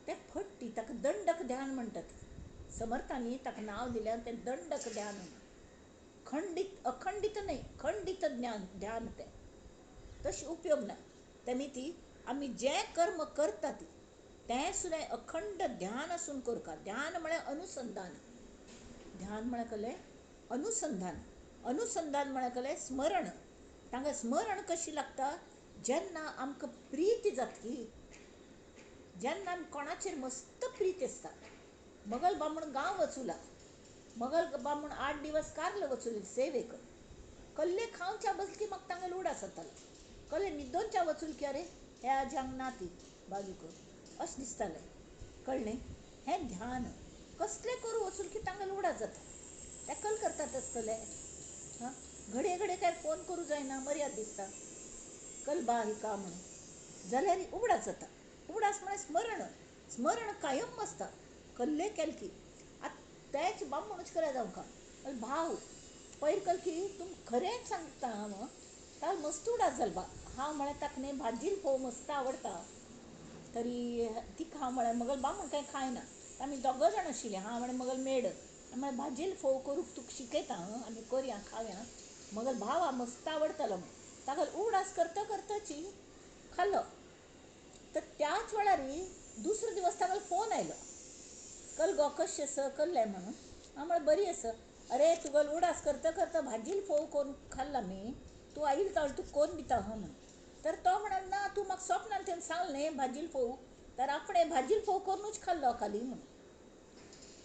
तें फट्टी ताका दंडक ध्यान म्हणटात समर्थांनी ताका नांव दिलें तें दंडक ध्यान खंडीत अखंडीत न्हय खंडीत ज्ञान ध्यान तें तशें उपयोग ना. तेमी ती आमी जें कर्म करता ती तें सुद्दां अखंड ध्यान आसून करका. ध्यान म्हळ्यार अनुसंधान ध्यान म्हळ्यार कसलें अनुसंधान अनुसंधान म्हळ्यार कसलें स्मरण. तांकां स्मरण कशी लागता जेन्ना आमकां प्रिती जातकी जेन्ना आमी कोणाचेर मस्त प्रीत आसता. मगल बामण गांव वचुला मगल बामण 8 दिवस कार्ल वचुले सेवेक कल्ले खावच्या बसकी म्हाका तांकां उडास जातालो कल्ले न्हिदोनच्या वचूल की अरे हे आजी हांगा ना ती बाजूक अशें दिसतालें कळ्ळें. हें ध्यान कसलें करूं वचूल की तांकां उडास जाता ते कल करतात आसतले. हां घडये घडये काय फोन करूं जायना मर्याद दिसता कल बा हिका म्हणून जाल्यार उगडास जाता. उगडास म्हळ्यार स्मरण स्मरण कायम आसता कल्ले केल की आतां तेच बामणूच करा जावंका भाव पयर कल की तूं खरेंच सांगता हांव ताका मस्त उडास जाल बा हांव म्हळ्यार ताका न्ही भाजील फोव मस्त आवडटा तरी तिका हांव म्हळ्यार मगल बामण कांय खायना आमी दोगां जाण आशिल्लीं हांव आनी मगल मेड म्हळ्यार भाजील फोव करूंक तुका शिकयता आमी करया खावया मगल भाव मस्त आवडटालो म्हूण ताका उगडास करता करताची खाल्लो. तर त्याच वेळार दुसरो दिवस ताका फोन आयलो कल गो कशें आसा कल्लें म्हणून हांव म्हळें बरी आसा. अरे तुगेलो उगडास करता करता भाजील फोव करून खाल्ला मी तूं आयिल्लो तो तुका कोन्न दिता हांव म्हणून. तर तो म्हणालो ना तूं म्हाका सोपनान तेणें सांगलें न्ही भाजील फोव तर आपणें भाजील फोव करुनूच खाल्लो खाली म्हणून.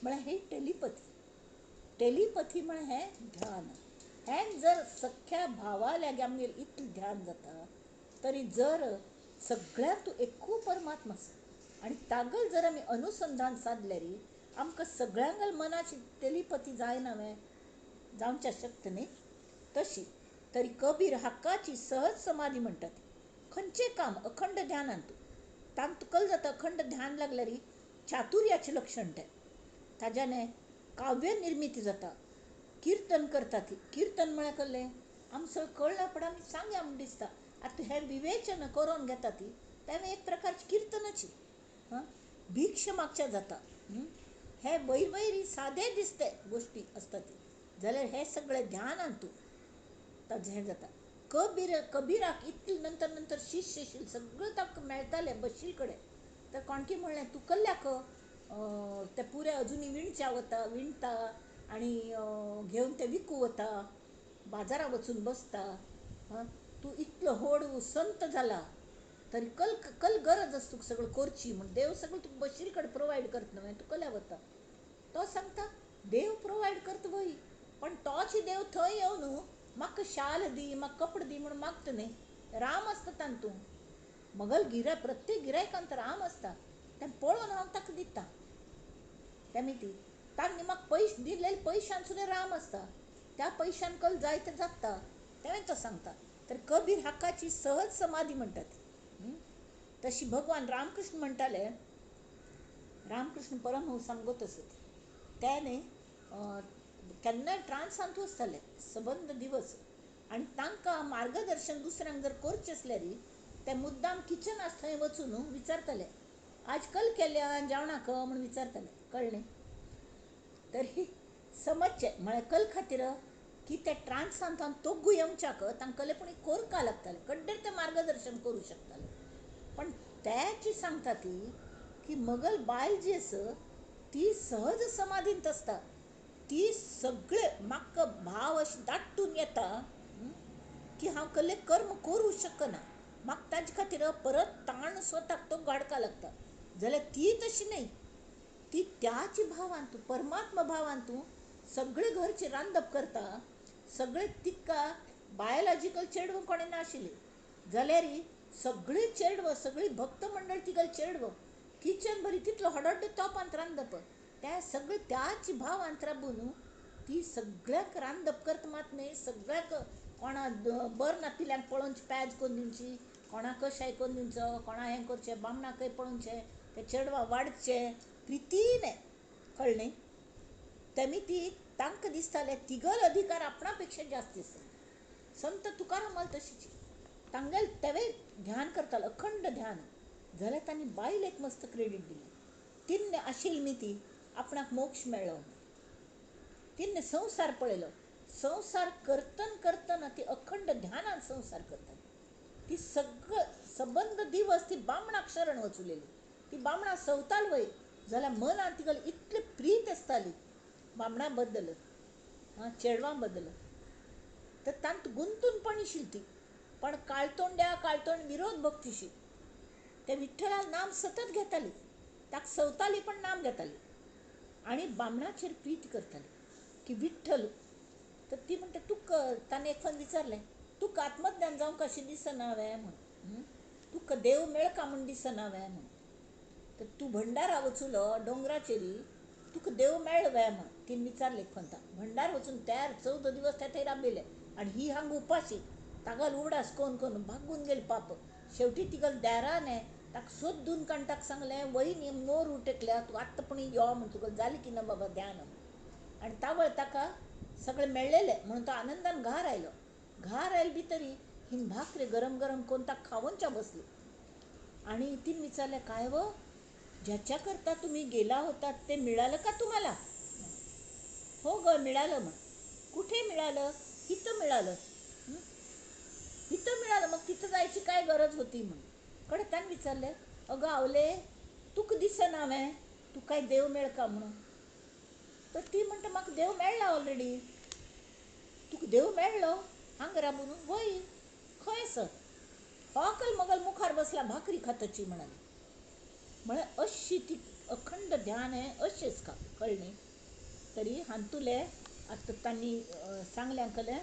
म्हळ्यार ही टेलिपथी टेलिपथी म्हळ्यार हें ध्यान. हें जर सख्या भावा लागीं आमगेर इतलें ध्यान जाता तरी जर सगळ्यांत तूं एकू परमात्मा आसा आनी तागल जर आमी अनुसंधान सादल्यार आमकां सगळ्यांगल मनाची टेलिपथी जायना वे जावच्या शक्त न्ही. तशी तरी कबीर हक्काची सहज समाधी म्हणटात. खंयचें काम अखंड ध्यानान तूं तांकां कल जाता अखंड ध्यान लागल्यार चातुर्याचें लक्षण तें. ताज्याने काव्य निर्मिती जाता, किर्तन करता ती. किर्तन म्हळ्यार कसलें आमकां कळ्ळें पण आमी सांगया म्हूण दिसता. आतां हें विवेचन करून घेता ती तें एक प्रकारची किर्तनाची. भिक्ष मागच्या जाता. हे वयर वयर सादे दिसते गोश्टी आसता ती, जाल्यार हे सगळे ध्यानान तूं ताजें हें जाता. कबीराक इतले नंतर नंतर शिष्य सगळें ताका मेळटालें बशील कडेन. तर कोणकी म्हणलें तूं कल्ल्याक ते पुरे अजुनूय विणच्या वता, विणता आनी घेवन ते विकू वता, बाजारां वचून बसता. तूं इतलो व्हड संत जाला तरी कल कल गरज आसा तुका सगळें करची म्हूण, देव सगळें तुका बशील कडेन प्रोवायड करता न्हय, तूं कल्या वता. तो सांगता देव प्रोवायड करता वय, पण तोच देव थंय येवन न्हू म्हाका शाल दी, म्हाका कपडे दी म्हूण मागता न्हय. राम आसता तातूंत, मगल गिराय प्रत्येक गिरायकांत राम आसता, तें पळोवन हांव ताका दिता. तेमी ती तांणी म्हाका पयशे दिल्ले पयशान सुद्दां राम आसता, त्या पयशान कल जाय तें जाता, तें तो सांगता. तर कबीर हाकाची सहज समाधी म्हणटात. तशी भगवान रामकृष्ण म्हणटाले, रामकृष्ण परमहंस सांगत आसत ते न्ही केन्नाय ट्रान्सांत आसताले सबंद दिवस, आनी तांकां मार्गदर्शन दुसऱ्यांक जर करचें आसल्यार ते मुद्दाम किचन आसा थंय वचून विचारताले, आज कल केल्या जेवणाक म्हूण विचारताले. कळ्ळें तरी समजचें म्हळ्यार कल खातीर की ते ट्रान्सांत तोगू येवच्याक तांकां कले पूण कोरका लागताले, कड्डेर ते मार्गदर्शन करूं शकताले. पण त्याची सांगता ती की मगल बायल जी आसा ती सहज समाधींत आसता, ती सगळे म्हाका भाव अशें दाट्टून येता की हांव कसलें कर्म करूं शकना, म्हाका ताजे खातीर परत ताण स्वताक तो गाडका लागता. जाल्यार ती तशी न्हय, ती त्याच भावान तूं परमात्मा भावान तूं सगळे घरचें रांदप करता, सगळे तिका बायोलॉजिकल चेडवां कोणें नाशिल्ली जाल्यार सगळी चेडवां, सगळी भक्त मंडळ तिगल चेडवां किचन बरी तितलो हडड्ड तोपांत रांदप, त्या सगळे त्याच भावांत राबून ती सगळ्यांक रांदप करता मात न्हय, सगळ्यांक कोणा बर नातिल्ल्यांक पळोवची प्याज करून दिवची, कोणाक कशाय करून दिवचो, कोणा हें करचें, बामणाकय पळोवचें, ते चेडवां वाडचें प्रितीन. कळ्ळें तेमी ती तांकां दिसतालें तिगल अधिकार आपणा पेक्षा जास्त आसा. संत तुकारामाल तशीच तांगेल तेवे ध्यान करतालो, अखंड ध्यान. जाल्यार तांणी बायलेक मस्त क्रेडीट दिली, तिन्ने आशिल्ली मी ती आपणाक मोक्ष मेळ्ळो, तिन्ने संवसार पळयलो, संवसार करतन करतना ती अखंड ध्यानान संवसार करताली. ती सगळं सबंद दिवस ती बामणाक शरण वचुलेली, ती बामणा सवताल वय जाल्यार मनान तिका इतली प्रीत आसताली बामणा बद्दल, चेडवां बद्दल, तर तांत गुंतून पण आशिल्ली ती, पण काळतोंड्या काळतोंड विरोध भक्तीशी ते विठ्ठलाक नाम सतत घेताली, ताका सवताली पण नाम घेताली आनी बामणाचेर प्रीत करताली की विठ्ठल. तर ती म्हणटा तुका ताणें एक फावट विचारलें, तुका आत्मज्ञान जावंक अशें दिसना वे म्हूण, तुका देव मेळका म्हूण दिसना वे म्हूण, तर तूं भंडारा वचुलो दोंगराचेर तुका देव मेळ्ळो वे म्हूण तिणें विचारलें एक फावट. भंडार वचून तयार 14 दिवस ते थंय राबिल्ले आनी ही हांगा उपाशी, तागल उगडास कोन कोन भागून गेली पाप. शेवटी तिगल दाराने ताका सोदून काडून ताका सांगलें, वयनी मोर उटेकल्या तूं आत्तां पूण यो म्हूण, तुका जालें की ना बाबा ध्यान. आनी तावळ ताका सगळें मेळ्ळेलें म्हणून तो आनंदान घार आयलो. घार आयले भितरी ही भाकरी गरम गरम करून ताका खावनच्या बसली. आनी तिने विचारलें, काय व ज्याच्या करता तुम्ही गेला होता ते मिळालं का तुम्हाला? हो ग मिळालं. म्हण कुठे मिळालं? इथं मिळालं. इथं मिळालं, मग तिथं जायची काय गरज होती म्हणून. कडे त्यानं विचारले, अगं आवले तुका दिसना वे तू काय देव मेळ का म्हणून? तर ती म्हणटा म्हाका देव मेळ्ळा ऑलरेडी. तुका देव मेळ्ळो हांगा राबून? वय खंय सर होकल मगल मुखार बसला भाकरी खाताची म्हणाली. म्हळ्यार अशी ती अखंड ध्यान हें अशेंच का कळ्ळें. तरी हांतुले आतां तांणी सांगलें अंकलें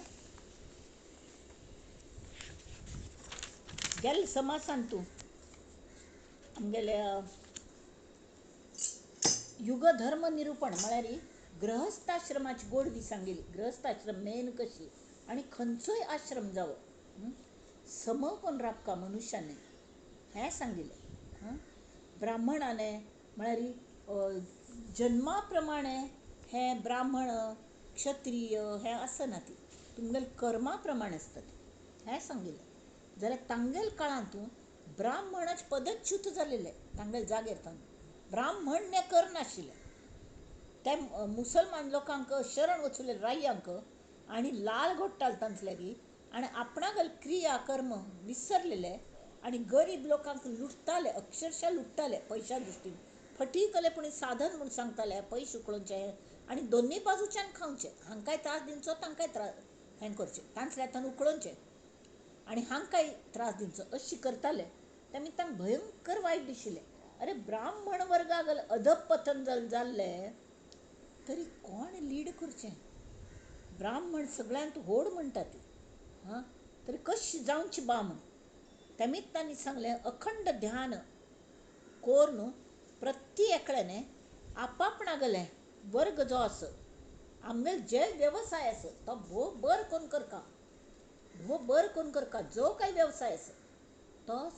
गेल समासान तूं आमगेल्या युगधर्म निरूपण म्हळ्यार गृहस्थाश्रमाची गोडवी सांगिल्ली. गृहस्थाश्रम मेन कशी आनी खंयचोय आश्रम जावो सम कोण राबका मनुष्याने हें सांगिल्लें. ब्राह्मणाने म्हळ्यार जन्मा प्रमाणे हें ब्राह्मण क्षत्रीय हें आसना ती तुमगेले कर्मा प्रमाणे आसता ती हें सांगिल्लें. जाल्यार तांगेले काळांतू ब्राह्मणाचे पदच्युत जालेले तांगेले जाग्यार तावन ब्राह्मण्य करनाशिल्ले. ते मुसलमान लोकांक शरण वचुले रायांक आनी लाल घोट्टाले तांचे लागीं आनी आपणागेले क्रिया कर्म विसरलेले आनी गरीब लोकांक लुटताले, अक्षरशा लुट्टाले पयशा दृश्टीन. फटी कले पूण साधन म्हूण सांगताले पयशे उकळोवचे आनी दोनूय बाजूच्यान खावचें, हांकांय त्रास दिवचो तांकांय त्रास हें करचें, तांचल्या हातान उकळोवचें आनी हांकांय त्रास दिवचो अशी करताले. तेमी तांकां भयंकर वायट दिशिल्लें. अरे ब्राह्मण वर्गाक अधपतन जाल्लें तरी कोण लीड करचें? ब्राह्मण सगळ्यांत व्हड म्हणटा ती, हां, तरी कशी जावची बा म्हूण. तेमीच तांणी सांगलें अखंड ध्यान करून प्रत्येकल्याने आपापणागेले वर्ग जो आसा आमगेले जे वेवसाय आसा तो भोव बरो करून करता, भोव बरो करून करता. जो काय वेवसाय आसा तो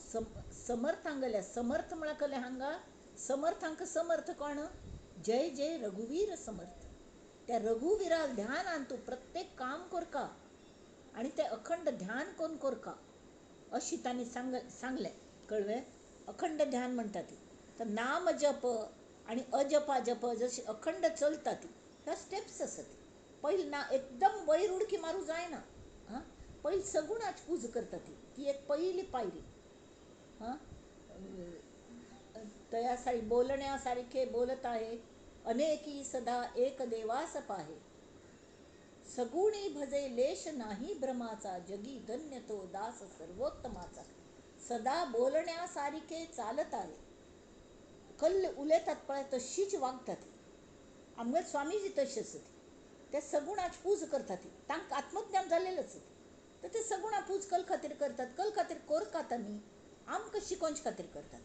समर्थांगेले, समर्थ म्हळ्यार कसलें हांगा समर्थांक समर्थ कोण? जय जय रघुवीर समर्थ. त्या रघुवीरा ध्यानान तूं प्रत्येक काम करका आनी तें अखंड ध्यान करून करका अशी तांणी सांगलें. कळ्ळें? अखंड ध्यान म्हणटा ती. तर नाम जप आनी अजपा जप जशी अखंड चलता ती ह्या स्टेप्स आसा ती. पयलीं ना एकदम वयर उडकी मारूं जायना. हां, पयलीं सगुणाची पूजा करता ती, ती एक पयली पायरी. हां, तया सारी बोलण्या सारखे बोलत आहे अनेकी सदा एक देवास पाहे. सगुणी भजे लेश नाही भ्रमाचा जगी धन्य तो दास सर्वोत्तमाचा. सदा बोलण्या सारखे चालत आहे, कल्ल उलयतात पळय तशीच वागतात. आमगेले स्वामीजी तशी आसत, ते सगुणाची पूजा करतात. तांकां आत्मज्ञान जाल्लेलें आसत तर ते सगुणा पूज कल खातीर करतात, कल खातीर करतात आनी आमकां शिकोवचे खातीर करतात.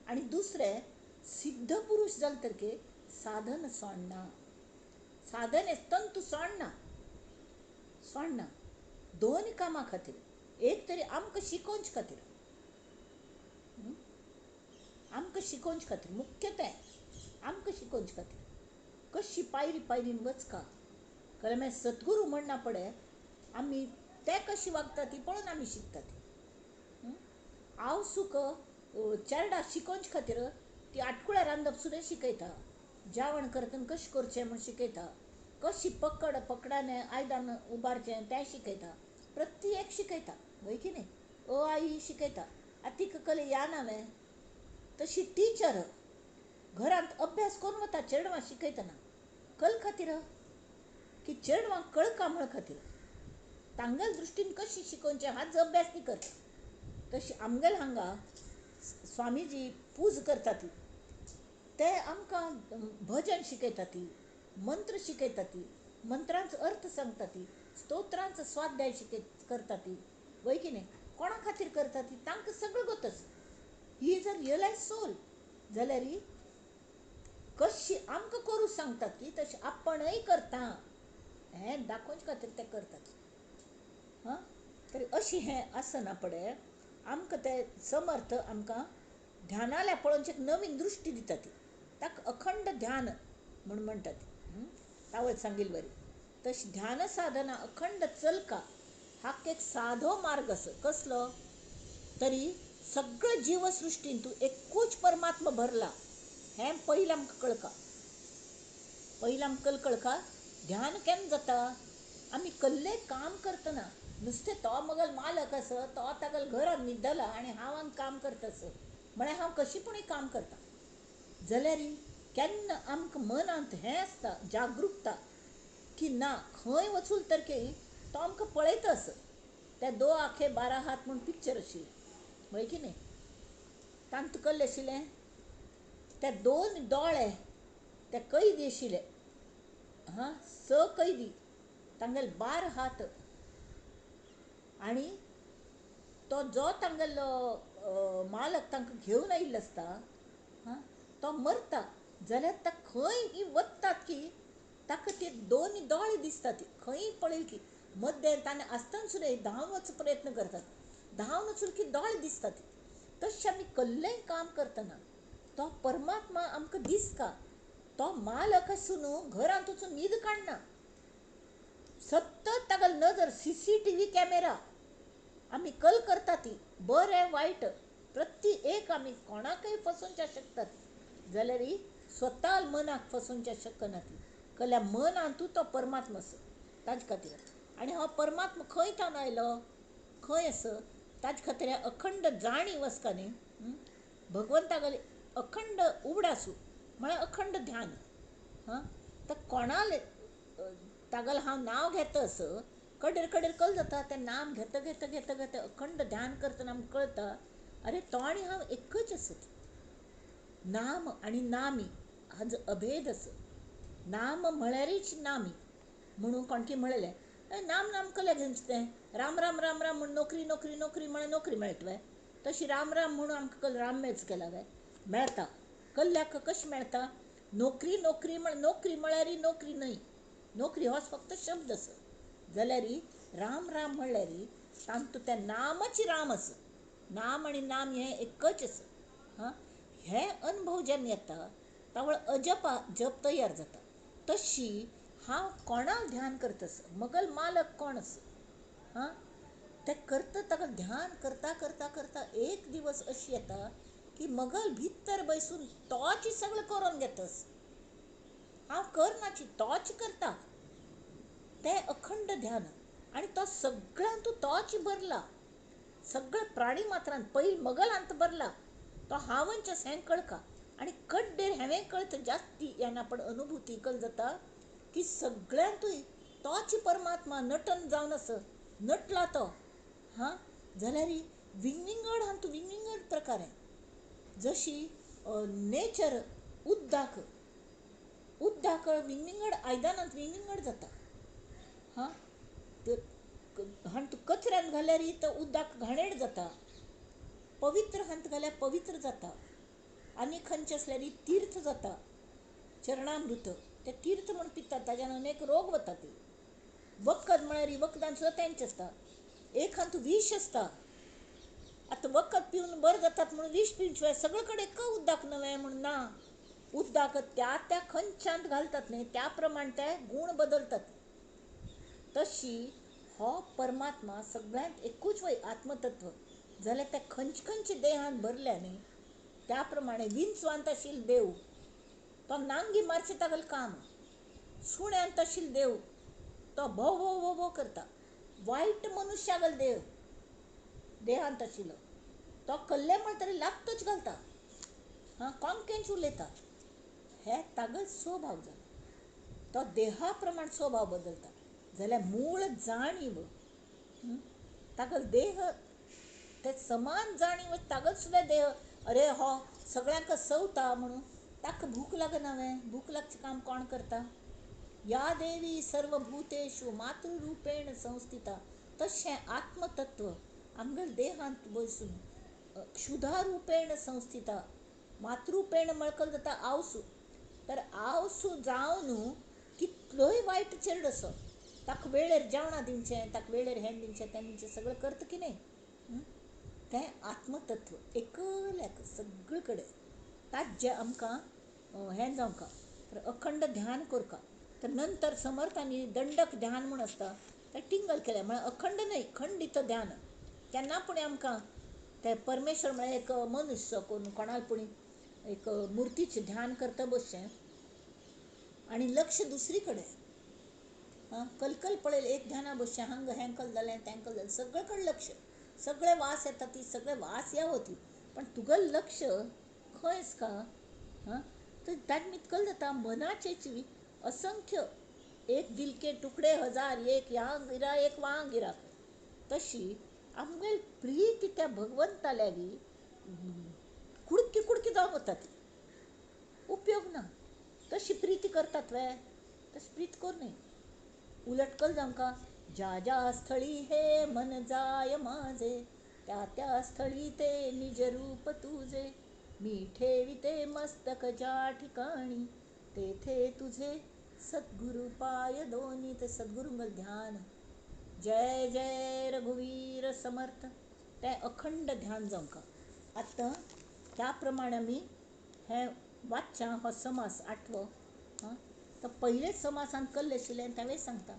आनी दुसरें सिद्ध पुरूश जाले तरीके साधन सोडना, साधन तंतू सोडना, सोडना दोन कामां खातीर. एक तरी आमकां शिकोवचे खातीर, आमकां शिकोवचे खातीर मुख्य तें आमकां शिकोवचे खातीर कशी पायरी पायरीन वचका. कारण मागीर सद्गुरू म्हणना पडे आमी ते कशी वागता ती पळोवन आमी शिकतात. हांव सुख चेरडा शिकोवचे खातीर ती आटकुळ्या रांदप सुद्दां शिकयता, जेवण करतना कशें करचें म्हूण शिकयता, कशी पकड पकडाने आयदन उबारचें तें शिकयता, प्रत्येक शिकयता वय की न्ही, अ आई शिकयता. आतां तिका कले या नावें तशी टिचर घरांत अभ्यास करून वता चेडवां शिकयतना कल खातीर की चेडवांक कळका म्हण खातीर तांगेले दृश्टीन कशी शिकोवचें हाचो अभ्यास ती करता. तशी आमगेले हांगा स्वामीजी पूज करतात ते आमकां भजन शिकयतात, मंत्र शिकयतात, मंत्रांचो अर्थ सांगतात, स्तोत्रांचो स्वाध्याय करतात वय की न्ही. कोणा खातीर करतात? तांकां सगळें गोत आसा. ही जर रियलायज सोल जाल्यार कशी आमकां करूं सांगतात की तशें आपणय करता हें दाखोवचे खातीर ते करतात. हां, तरी अशी हें आसना पडे आमकां ते समर्थ आमकां ध्यानाल्या पळोवचे एक नवीन दृश्टी दिता ती, ताका अखंड ध्यान म्हूण म्हणटात. तावळ सांगिल्ले बरी तशी ध्यान साधना अखंड चलका हाका एक सादो मार्ग आसा. कसलो? तरी सगळें जीवसृश्टीन तूं एकूच परमात्मा भरला हें पयलीं आमकां कळका. पयलीं आमकां कळका ध्यान केन्ना जाता? आमी कसलें काम करतना नुस्तें तो मगल मालक आसा, तो तागेल्या घरांत न्हिदला आनी हांव हांगा काम करता आसा म्हळ्यार हांव कशी पूण काम करता. जाल्यार केन्ना आमकां मनांत हें आसता जागृकता की ना खंय वचून तर तो आमकां पळयता आसा. ते दो आखे बारा हात म्हूण पिक्चर आशिल्लें वय की न्ही, तांतूं कसलें आशिल्लें ते दोन दोळे ते कैदी आशिल्ले, हां, 6 कैदी, तांगेले 12 हात आनी तो जो तांगेलो मालक तांकां घेवन आयिल्लो आसता, हां, तो मरता जाल्यार ताका खंय वतात की ताका ते दोन दोळे दिसतात, खंय पळयली की मद्दें ताणें आसतना सुद्दां धांवन वचूंक प्रयत्न करतात, धांवन वचून की दोळे दिसतात. तशें आमी कसलेंय काम करतना तो तो परमात्मा आमकां दिसता. तो मालक आसून घरांत वचून न्हीद काडना, सतत ताका नजर, CCTV camera आमी कल करता ती बरें वायट प्रति एक आमी कोणाकय फसोवच्या शकतात, जाल्यार स्वता मनाक फसोवच्या शकना ती. कल्या मनांतू तो परमात्मा आसा ताजे खातीर. आनी हो परमात्मा खंय थावन आयलो, खंय आसा, ताजे खातीर अखंड जाणीव आसता न्ही भगवंतागेले अखंड उगडासू म्हळ्यार अखंड ध्यान. हां, तर कोणाले तागेलें हांव नांव घेता असो कडेर कडेर कल जाता, तें नाम घेता घेता घेता घेता अखंड ध्यान करतना आमकां कळटा अरे तो आनी हांव एकच आसत. नाम आनी नामी हाजो अभेद आसा. नाम म्हळ्यारीच नामी म्हणून कोणकी म्हणलें नाम नाम कलें घेवचें तें राम राम राम राम म्हूण नोकरी नोकरी नोकरी म्हळ्यार नोकरी मेळटा वे, तशी राम राम म्हणून आमकां कल राम मेळच केला वे, मेळटा. कल्ल्याक कशें मेळटा? नोकरी नोकरी म्हण नोकरी म्हळ्यार नोकरी न्हय, नोकरी होच फक्त शब्द आसा. जाल्यार राम राम म्हणल्यार तांतूं तें नामच राम आसा. नाम आनी नाम हें एकच आसा. हां, हे अनुभव जेन्ना येता तावळ अजपा जप तयार जाता. तशी हांव कोणाक ध्यान करता आसा, मगल मालक कोण आसा, हां, तें करता ताका ध्यान करता करता करता एक दिवस अशी येता की मगल भितर बसून तोच सगळें करून घेतस, हांव करनाची तोच करता. तें अखंड ध्यान आनी तो सगळ्यांत तोच भरला, सगळे प्राणी मात्रान पयलीं मगलांत भरला तो हांवच हें कळका. आनी कड्डेर हांवें कळता जास्ती येना, पण अनुभूती कल जाता की सगळ्यांतूय तोच परमात्मा नटन जावन आसा, नटला तो. हां, जाल्यार विंगविंगड हातूंत विंगविंगड प्रकार जशी नेचर उद्दाक उद्दाक विंगविंगड आयदनांत विंगविंगड जाता. हां, हातूंत कचऱ्यांत घाल्यार तो उद्दाक घाणेड जाता, पवित्र हात घाल्यार पवित्र जाता, आनी खंयचें आसल्यार तीर्थ जाता, चरणामृत ते तीर्थ म्हूण पितात, ताज्यान अनेक रोग वता. ती वखद म्हळ्यार वखदान सुद्दां तेंच आसता, एक हातूंत विश आसता. आतां वखद पिवन बरें जातात म्हणून विश पिवचें सगळे कडेन एक उद्दाक नवें म्हूण ना, उद्दाक त्या त्या खंयच्यांत घालतात न्ही त्या प्रमाण ते गूण बदलतात. तशी हो परमात्मा सगळ्यांत एकूच वय आत्मतत्व, जाल्यार ते खंयचे खंयचे देहान भरल्या न्ही त्या प्रमाणे विंचवांत आशिल्लो देव तो नांगी मारचें तागेलें काम, सुण्यांत आशिल्लो देव तो भोव भोव भोव भोव करता, वायट मनुष्यागेलो देव देहांत आशिल्लो तो कल्ले म्हण तरी लागतच घालता, हां, कोंकेंच उलयता, हे तागेलो स्वभाव जाला, तो देहा प्रमाण स्वभाव बदलता. जाल्यार मूळ जाणीव तागेलो देह ते समान जाणीव तागेलो सुद्दां देह अरे हो सगळ्यांक सवता म्हणून ताका भूक लागना वे, भूक लागचें काम कोण करता? या देवी सर्वभूतेषु मातृरूपेण संस्थिता, तशें आत्मतत्व आमगेल्या देहांत बसून क्षुधा रूपेण संस्थिता, मातृपेण म्हळकल जाता आवसू, तर आवसू जावन कितलोय वायट चेडो आसो ताका वेळेर जेवणां दिवचें, ताका वेळेर हें दिवचें तें दिवचें सगळें करता की न्हय, तें आत्मतत्व एकल्याक सगळे कडेन ताजें आमकां हें जावंका. तर अखंड ध्यान करका. तर नंतर समर्थांनी दंडक ध्यान म्हूण आसता तें टिंगल केलें, म्हळ्यार अखंड न्हय खंडीत ध्यान. केन्ना पूण आमकां ते परमेश्वर म्हळ्यार एक मनुष्य कोण कोणाक पूण एक मुर्तीचें ध्यान करता बसचें आनी लक्ष दुसरी कडेन, हां, कलकल पळयल एक ध्याना बसचें, हांग हें कल जालें तें कल जालें सगळे कडेन लक्ष, सगळे वास येता ती सगळे वास या वती, पण तुगेलें लक्ष खंय आसता? हां, तर ताजें कल जाता मनाचेची असंख्य एक दिल के तुकडे हजार, एक ह्या गिरा एक वहां गिरा, तशी आमगेली प्रीती त्या भगवंता लागीं कुडकी कुडकी जावन वता ती, उपयोग ना. तशी प्रीती करतात वे, तशी प्रीत करूं न्हय. उलट कल जावंका ज्या ज्या स्थळी हे मन जाय माझे त्या त्या स्थळी ते निज रूप तुझे, मी ठेविते मस्तक ज्या ठिकाणी तेथे तुझे सद्गुरु पाय दोनी. ते सद्गुरुंगल ध्यान, जय जय रघुवीर समर्थ, तें अखंड ध्यान जावंका. आतां त्या प्रमाणे आमी हें वाचचें हो समास आठवो. तो पयलेच समासान कल्ले आशिल्लें तेंवूय सांगता.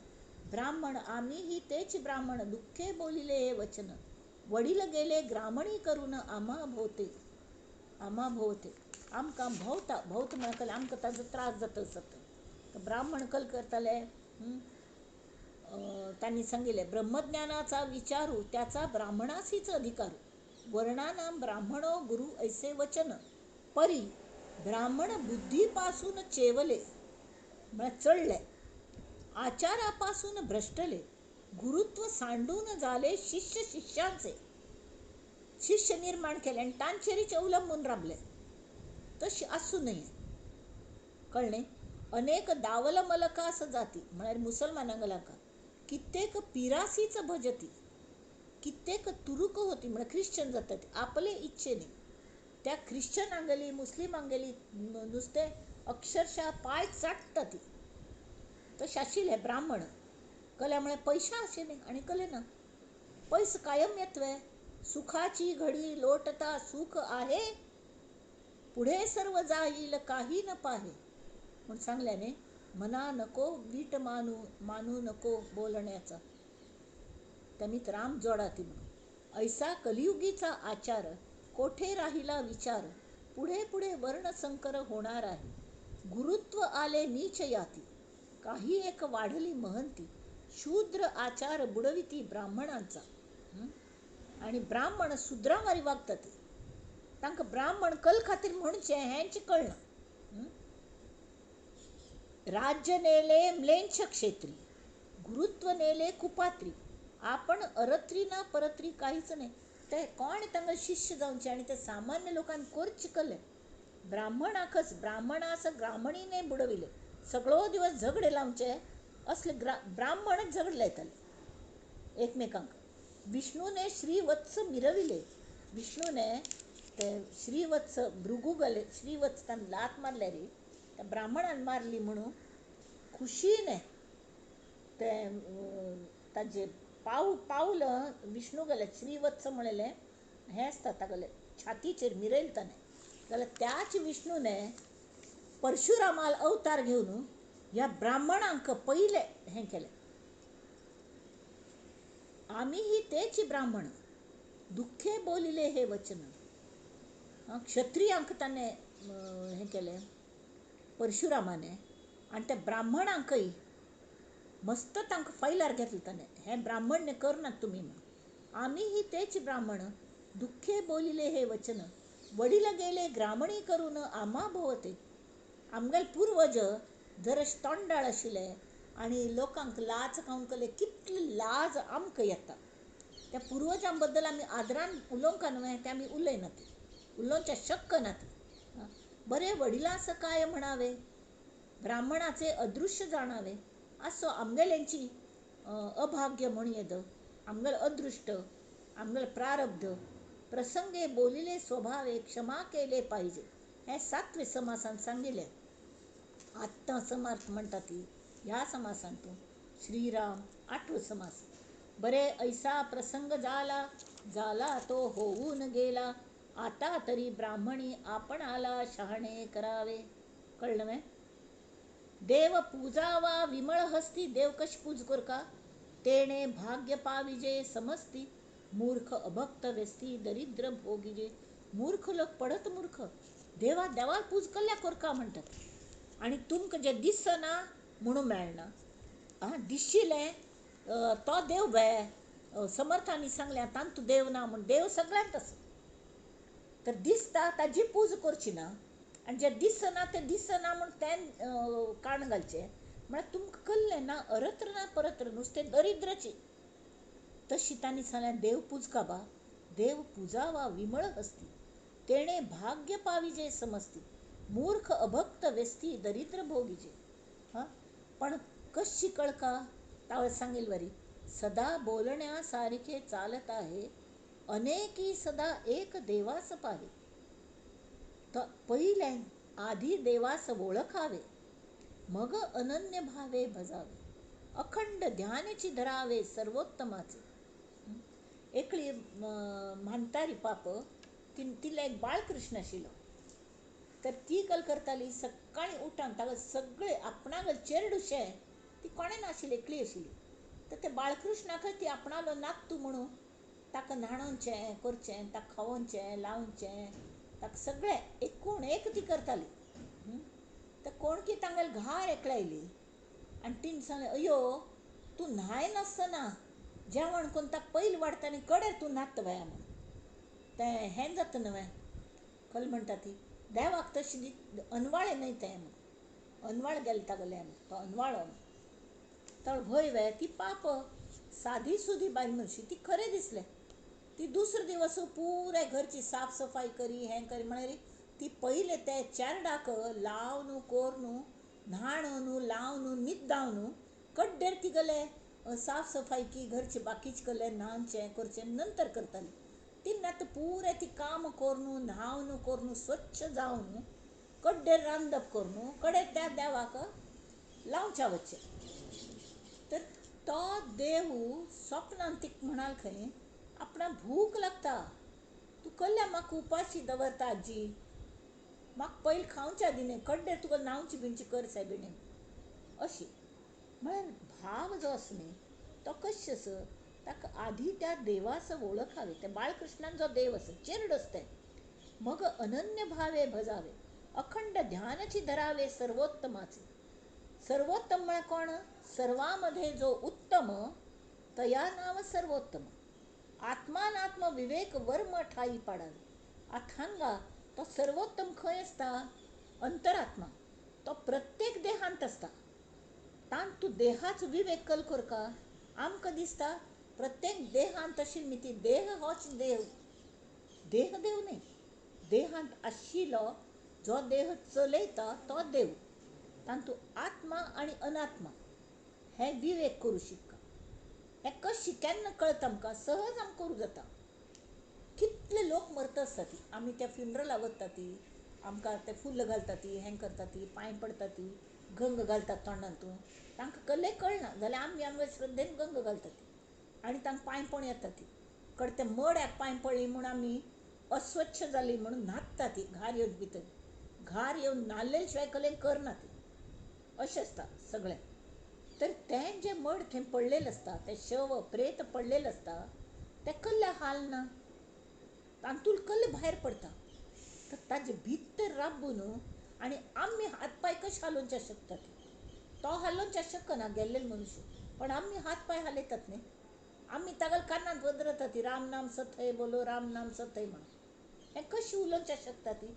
ब्राह्मण आमी ही तेच ब्राह्मण दुख्खे बोलिले हे वचन वडील गेले ग्रामणी करून आम्हा भोवते आम्हा भोवते. आमकां भोंवता भोंवता म्हळ्यार आमकां ताजो त्रास जाता असो. ब्राह्मण कल करताले. तांणी सांगिल्लें ब्रह्मज्ञानाचा विचारू त्याचा ब्राह्मणासीच अधिकारू वर्णानाम ब्राह्मणो गुरु ऐसे वचन परी ब्राह्मण बुद्धीपासून चेवले म्हळ्यार चडले आचारापासून भ्रष्टले गुरुत्व सांडून जाले शिष्य शिष्यांचे शिष्य निर्माण केले आनी तांचेरीच अवलंबून राबले तशें आसूं नये. कळ्ळें? अनेक दावलमलकास जाती म्हळ्यार मुसलमानांक लागा कित्येक पिरासीच भजती कित्येक तुरुक होती म्हळ्यार ख्रिश्चन जातात आपले इच्छेने. त्या ख्रिश्चनांगेली मुस्लिमांगेली नुस्तें अक्षरशः पांय चाटता ती. तशें आशिल्ले ब्राह्मण कल्या म्हळ्यार पयशा आशिल्ले आनी कले ना पयस कायम येतवे सुखाची घडी लोटता सुख आहे पुढे सर्व जाईल काही न पाहे. म्हूण सांगलें न्ही मना नको वीट मानू मानू नको बोलण्याचा तमीत राम जोडा ती म्हणून. ऐसा कलियुगीचा आचार कोठे राहिला विचार पुढे पुढे वर्णसंकर होणार आहे. गुरुत्व आले नीच याती काही एक वाढली महंती शूद्र आचार बुडविती ब्राह्मणांचा. आनी ब्राह्मण शूद्रां वागतात तांकां ब्राह्मण कल खातीर म्हणचें हेंच कळना. राज्य नेले म्लेंछ क्षेत्री गुरुत्व नेले कुपात्री आपण अरत्री ना परत्री काहीच नाही. ते कोण तांकां शिष्य जावचे आनी ते सामान्य लोकांक करचे कले. ब्राह्मणाकच ब्राह्मणास ब्राह्मणीने बुडविले सगळो दिवस झगडे लावचे असले ब्राह्मणच झगडे लायताले एकमेकांक. विष्णूने श्रीवत्स मिरविले विष्णूने ते श्रीवत्स भृगू गले श्रीवत्स ताणें लात मारल्या रे त्या ब्राह्मणान मारली म्हणून खुशीने ते ताजे पावल विष्णू गेले श्रीवत्स म्हणलें हें आसता तागेलें छातीचेर मिरयलें ताणें जाल्यार त्याच विष्णूने परशुरामाल अवतार घेवन ह्या ब्राह्मणांक पयलें हें केलें. आमी ही तेच ब्राह्मण दुख्खे बोलिले हे वचन. क्षत्रियांक ताणें हें केलें परशुरामाने आनी त्या ब्राह्मणांकय मस्त तांकां फायलार घेतलें ताणें हें ब्राह्मण्य करनात तुमी म्हणून. आमी ही तेच ब्राह्मण दुख्खे बोलिले हे वचन वडील गेले ग्रामणी करून आम्हा भोवते. आमगेले पुर्वज जर अशें तोंडाळ आशिल्ले आनी लोकांक लाच खावंक कले कितली लाज आमकां येता. त्या पुर्वजां बद्दल आमी आदरान उलोवंक न्हय तें आमी उलयनात उलोवचें शक्य नात. बरें वडिलांस काय म्हणावे ब्राह्मणाचे अदृश्य जाणावे असो आमगेल्यांची अभाग्य म्हण येद आमगेलें अदृश्ट आमगेलें प्रारब्ध प्रसंगे बोलिले स्वभावे क्षमा केले पाहिजे. हें सातवे समासान सांगिल्लें. आत्तां समर्थ म्हणटा ती ह्या समासान तूं श्रीराम आठवो समास. बरे ऐसा प्रसंग जाला जाला तो होऊन गेला आता तरी ब्राह्मणी आपणाला शहाणे करावे. कळ्ळें मगे? देव पूजावा विमळ हस्ती देव कश पूज करका तेणे भाग्य पाविजे समजती मूर्ख अभक्त व्यस्ती दरिद्र भोगिजे. मूर्ख लोक पडत मूर्ख देवा देवाक पूज कल्ल्या करका म्हणटात आनी तुमकां जें दिसना म्हणून मेळना. आं दिशिल्लें तो देव बे समर्थांनी सांगलें तांतू देव ना म्हूण देव सगळ्यांत आसा. तर दिसता ताजी पूज करची ना आनी जें दिसना तें दिसना म्हूण तें काण घालचें म्हळ्यार तुमकां कल्लें ना अरत्र ना परत्र नुस्तें दरिद्रचें. तशी तांणी सांगलें देव पुजका बा देव पुजावा विमळ हस्ती तेणे भाग्य पाविजे समजती मूर्ख अभक्त व्यस्ती दरिद्र भोगिजे. हां पण कशी कळका तावळ सांगेल वरी सदा बोलण्या सारखे चालत आहे अनेकी सदा एक देवास पाहे. तर पयलें आधी देवास ओळखावे मग अनन्य भावे भजावे अखंड ध्यानची धरावे सर्वोत्तमाचे. एकली म्हातारी पाप तिला एक बाळकृष्ण आशिल्लो. तर ती कल करताली सकाळीं उठान ताका सगळे आपणागेर चेरडुशें ती कोणें नाशिल्ली, एकली आशिल्ली. तर ते बाळकृष्णाकय ती आपणालो नातू म्हणून ताका न्हाणोवचें करचें, ताका खावोवचें लावचें, ताका सगळें एकूण एक ती करताली. तर कोण की तांगेले घार एकल्या आयली आनी तिणें सांगलें, अयो तूं न्हाय नासतना जेवण करून ताका पयलीं वाडटा आनी कडेर तूं न्हाता वया म्हूण, तें हें जाता न्हय कल म्हणटा ती देवाक तशी अनवाळें न्हय तें म्हूण, अनवाळ गेलें तागेलें तो अनवाळो. तर व्हय वे ती पाप सादी सुदी बायल मनशी, ती खरें दिसलें. ती दुसरे दिवस पुराय घरची साफ सफाई करी हें करी म्हळ्यार ती पयलें ते चेरडाक लावन कोरून न्हाणोवन लावन न्हिदावन कड्डेर ती गेले साफ सफाई की घरचे बाकीचे कले न्हाणचें करचें नंतर करताली. ती आतां पुराय ती काम करून न्हावन करून स्वच्छ जावन कड्डेर रांदप करून कडेर त्या देवाक लावच्या वचचें. तर तो देव स्वप्नान तिका म्हणाल खंय आपणाक भूक लागता, तूं कसल्या म्हाका उपाशी दवरता आजी, म्हाका पयलीं खावच्या दिने कड्डेर तुका न्हावची बिणची कर सायबिणी अशी. म्हळ्यार भाव जो आसा न्ही तो कशें आसा ताका आदी त्या देवाचो वळखावे. त्या बाळकृष्णान जो देव आसा चेरड आसा तें, मग अनन्य भावे भजावे अखंड ध्यानाची धरावे सर्वोत्तमाचे. सर्वोत्तम म्हळ्यार कोण? सर्वामध्ये जो उत्तम तया नाव सर्वोत्तम. आत्मानात्म विवेक वर्म ठाई पाडावे. आतां हांगा तो सर्वोत्तम खंय आसता? अंतरात्मा. तो प्रत्येक देहांत आसता. तांत तूं देहाचो विवेक कल करका. आमकां दिसता प्रत्येक देहांत आशिल्ली ती देह होच देव, देह देव न्हय, देहांत आशिल्लो जो देह चलयता तो देव. तातूंत आत्मा आनी अनात्मा हे विवेक करूं शिकता. हें कशें केन्ना कळटा आमकां? सहज आमकां करूं जाता. कितले लोक मरता आसता ती आमी त्या फ्युनरलाक वता ती आमकां ते फुल्ल घालता ती हें करता ती पांय पडटा ती गंग घालतात तोंडांतू, तांकां कसलें कळना जाल्यार आमी आमगे श्रद्धेन गंग घालता ती आनी तांकां पांय पडूं येता ती. कडेन ते मड्याक पांय पडली म्हूण आमी अस्वच्छ जाली म्हणून न्हाता ती घार येवन भितर घार येवन न्हाले शिवाय कसलें करना ती, अशें आसता सगळें. तर तें जें मड थंय पडलेलें आसता, तें शव प्रेत पडलेलें आसता, तें कसलें हालना, तातूंत कसलें भायर पडटा. तर ताजे भितर राबून आनी आमी हात पांय कशें हालोवचे शकतात? तो हालोवचे शकना गेल्लेलो मनुष्य, पण आमी हात पांय हालयतात न्ही. आमी तागेल्या कानांत वदरता ती राम नाम सथय बोलो राम नाम सथय म्हणून, हें कशें उलोवचे शकता ती?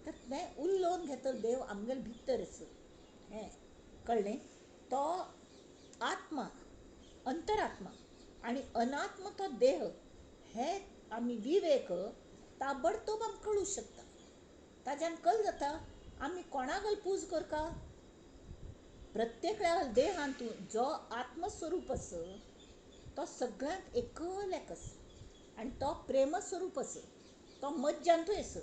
तर तें उलोवन घेतलो देव आमगेले भितर आसा हें कळ्ळें. तो आत्मा अंतरात्मा आनी अनात्मा तो देह हे आमी विवेक ताबडतोब आमकां कळूं शकता. ताज्यान कल जाता आमी कोणागल पूज करका? प्रत्येक देहांतू जो आत्मस्वरूप आसा तो सगळ्यांत एकल एक आसा आनी तो प्रेमस्वरूप आसा, तो मज्जांतूय आसा.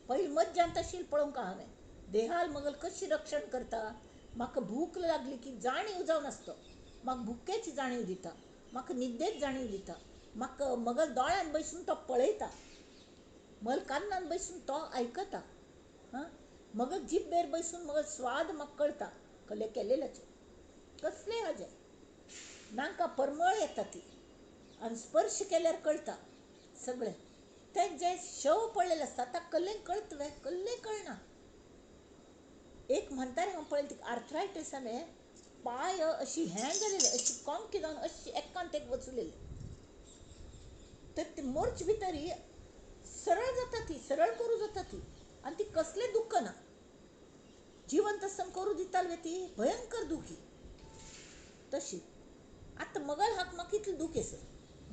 पयलीं मज्जांत आशिल्लें पळोवंक हांवें देहाल मगल कशी रक्षण करता. म्हाका भूक लागली की जाणीव जावन आसतो, म्हाका भुकेची जाणीव दिता, म्हाका न्हिदेची जाणीव दिता, म्हाका मगल दोळ्यान बसून तो पळयता, मगल कानान बसून तो आयकता, हां मगल जिब्बेर बसून मगल स्वाद म्हाका कळटा कसलें केलेल्याचें कसलें हाजें नाका परमळ येता ती आनी स्पर्श केल्यार कळटा सगळें. तें जें शव पडलेलें आसता ताका कसलें कळटा वे? कसलें कळना. एक म्हातारी हांव पळयलें तिका आर्थरायटीस जालें, पांय अशी हें जालेले अशी कोंकी जावन अशी एकांत एक वचलेली. तर ती मोर्च भितर सरळ जाता ती, सरळ करूं जाता ती आनी ती कसलें दुख्ख ना. जिवंत आसतना करूं दिताली ती भयंकर दुखी तशी. आतां मगल हाक म्हाका कितलें दूख आसा,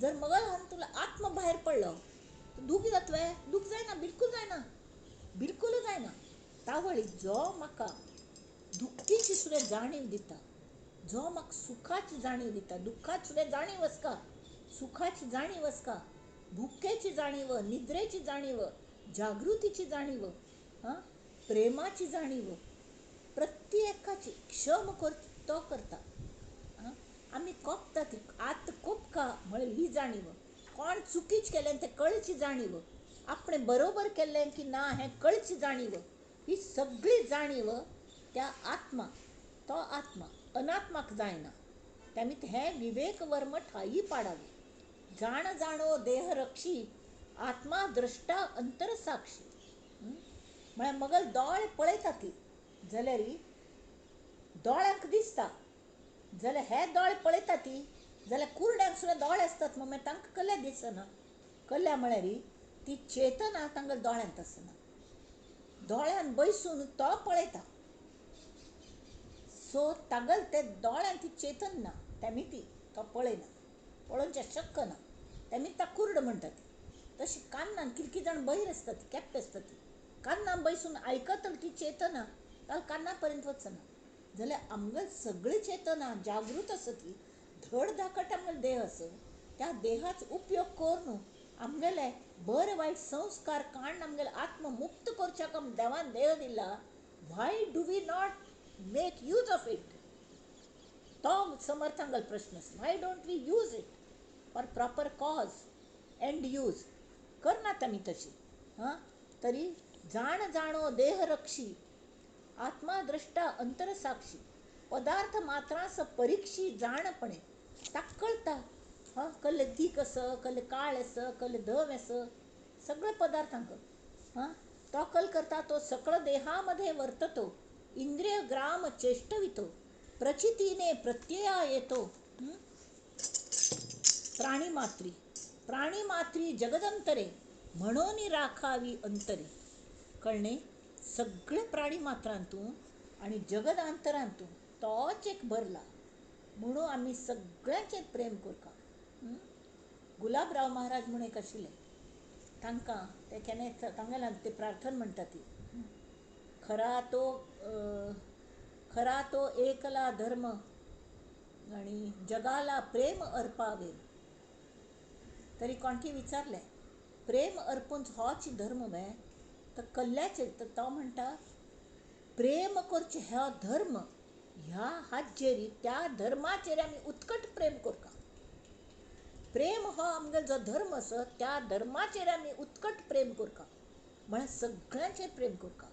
जर मगल हान तुला आत्मा भायर पडलो तर दूख जातले? दूख जायना, बिलकूल जायना, बिलकूल जायना. तावळी जो म्हाका दुख्खीची सुद्दां जाणीव दिता, जो म्हाका सुखाची जाणीव दिता, दुख्खाची सुद्दां जाणीव आसका, सुखाची जाणीव आसका, भुकेची जाणीव, निद्रेची जाणीव, जागृतीची जाणीव, हां प्रेमाची जाणीव, प्रत्येकाची क्षम तो करता. आमी कोपता ती आत कोपका म्हळ्यार ही जाणीव, कोण चुकीच केलें तें कळची जाणीव, आपणें बरोबर केल्लें की ना हें कळची जाणीव, ही सगळी जाणीव त्या आत्मा, तो आत्मा अनात्माक जायना. त्यामीत हें विवेकवर्म ठाई पाडावे. जाण जाणो देह रक्षी आत्मा द्रष्टा अंतरसाक्षी. म्हळ्यार मगल दोळे पळयता ती जाल्यार दोळ्यांक दिसता, जाल्यार हे दोळे पळयता ती जाल्यार कुरड्यांक सुद्दां दोळे आसतात, मग तांकां कल्ल्या दिसना. कल्ल्या म्हळ्यार ती चेतना तांकां दोळ्यांत आसना, दोळ्यान बैसून तो पळयता. सो तागल ते दोळ्यान ती चेतन ना, तेमी ती तो पळयना, पळोवचें शक्य ना, तेमी ता कुर्ड म्हणटा ती. तशी कान्नान कितकी जाण बहीर आसता ती, केप्पे आसता ती, कान्नान बैसून आयकतल ती चेतना ताका कान्ना पर्यंत वचना. जाल्यार आमगेल सगळी चेतना जागृत आसा ती, धड धाकट आमगेलो देह आसा, त्या देहाचो उपयोग करून आमगेले बरे वायट संस्कार काडून आमगेले आत्म मुक्त करच्याक आमकां देवान देह दिला. Why do we not make use of it? तो समर्थांगल प्रश्न आसा. Why don't we use it for proper cause and use? करनात आमी तशी. हां, तरी जाण जाणो देह रक्षी आत्मा द्रष्टा अंतरसाक्षी पदार्थ मात्रास परीक्षी जाणपणे. ताका कळटा, हां, कल्ले दीक आसा, कल्ले काळ आसा, कल्ले धव आसा, सगळे पदार्थांक. हां, तो कल करता, तो सकळ देहामध्ये वर्ततो, इंद्रिय ग्राम चेष्टवितो, प्रचितीने प्रत्यया येतो. प्राणीमात्री प्राणीमात्री जगदंतरे म्हणून राखावी अंतरे. कळणे सगळे प्राणीमात्रांतून आणि जगदांतरांतून तोच एक भरला, म्हणून आमी सगळ्यांचेर प्रेम करता. गुलाबराव महाराज म्हूण एक आशिल्ले, तांकां ते केन्नाय तांगेल्यान ते प्रार्थना म्हणटा ती, खरा तो खरा तो एकला धर्म आणि जगाला प्रेम अर्पावे. तरी कोणकी विचारलें, प्रेम अर्पून होच धर्म वे तर कल्ल्याचेर? तर तो म्हणटा, प्रेम करचें हो धर्म, ह्या हाचेर त्या धर्माचेर आमी उत्कट प्रेम करता. प्रेम हो आमगेलो जो धर्म आसा त्या धर्माचेर आमी उत्कट प्रेम करता, म्हळ्यार सगळ्यांचेर प्रेम करता.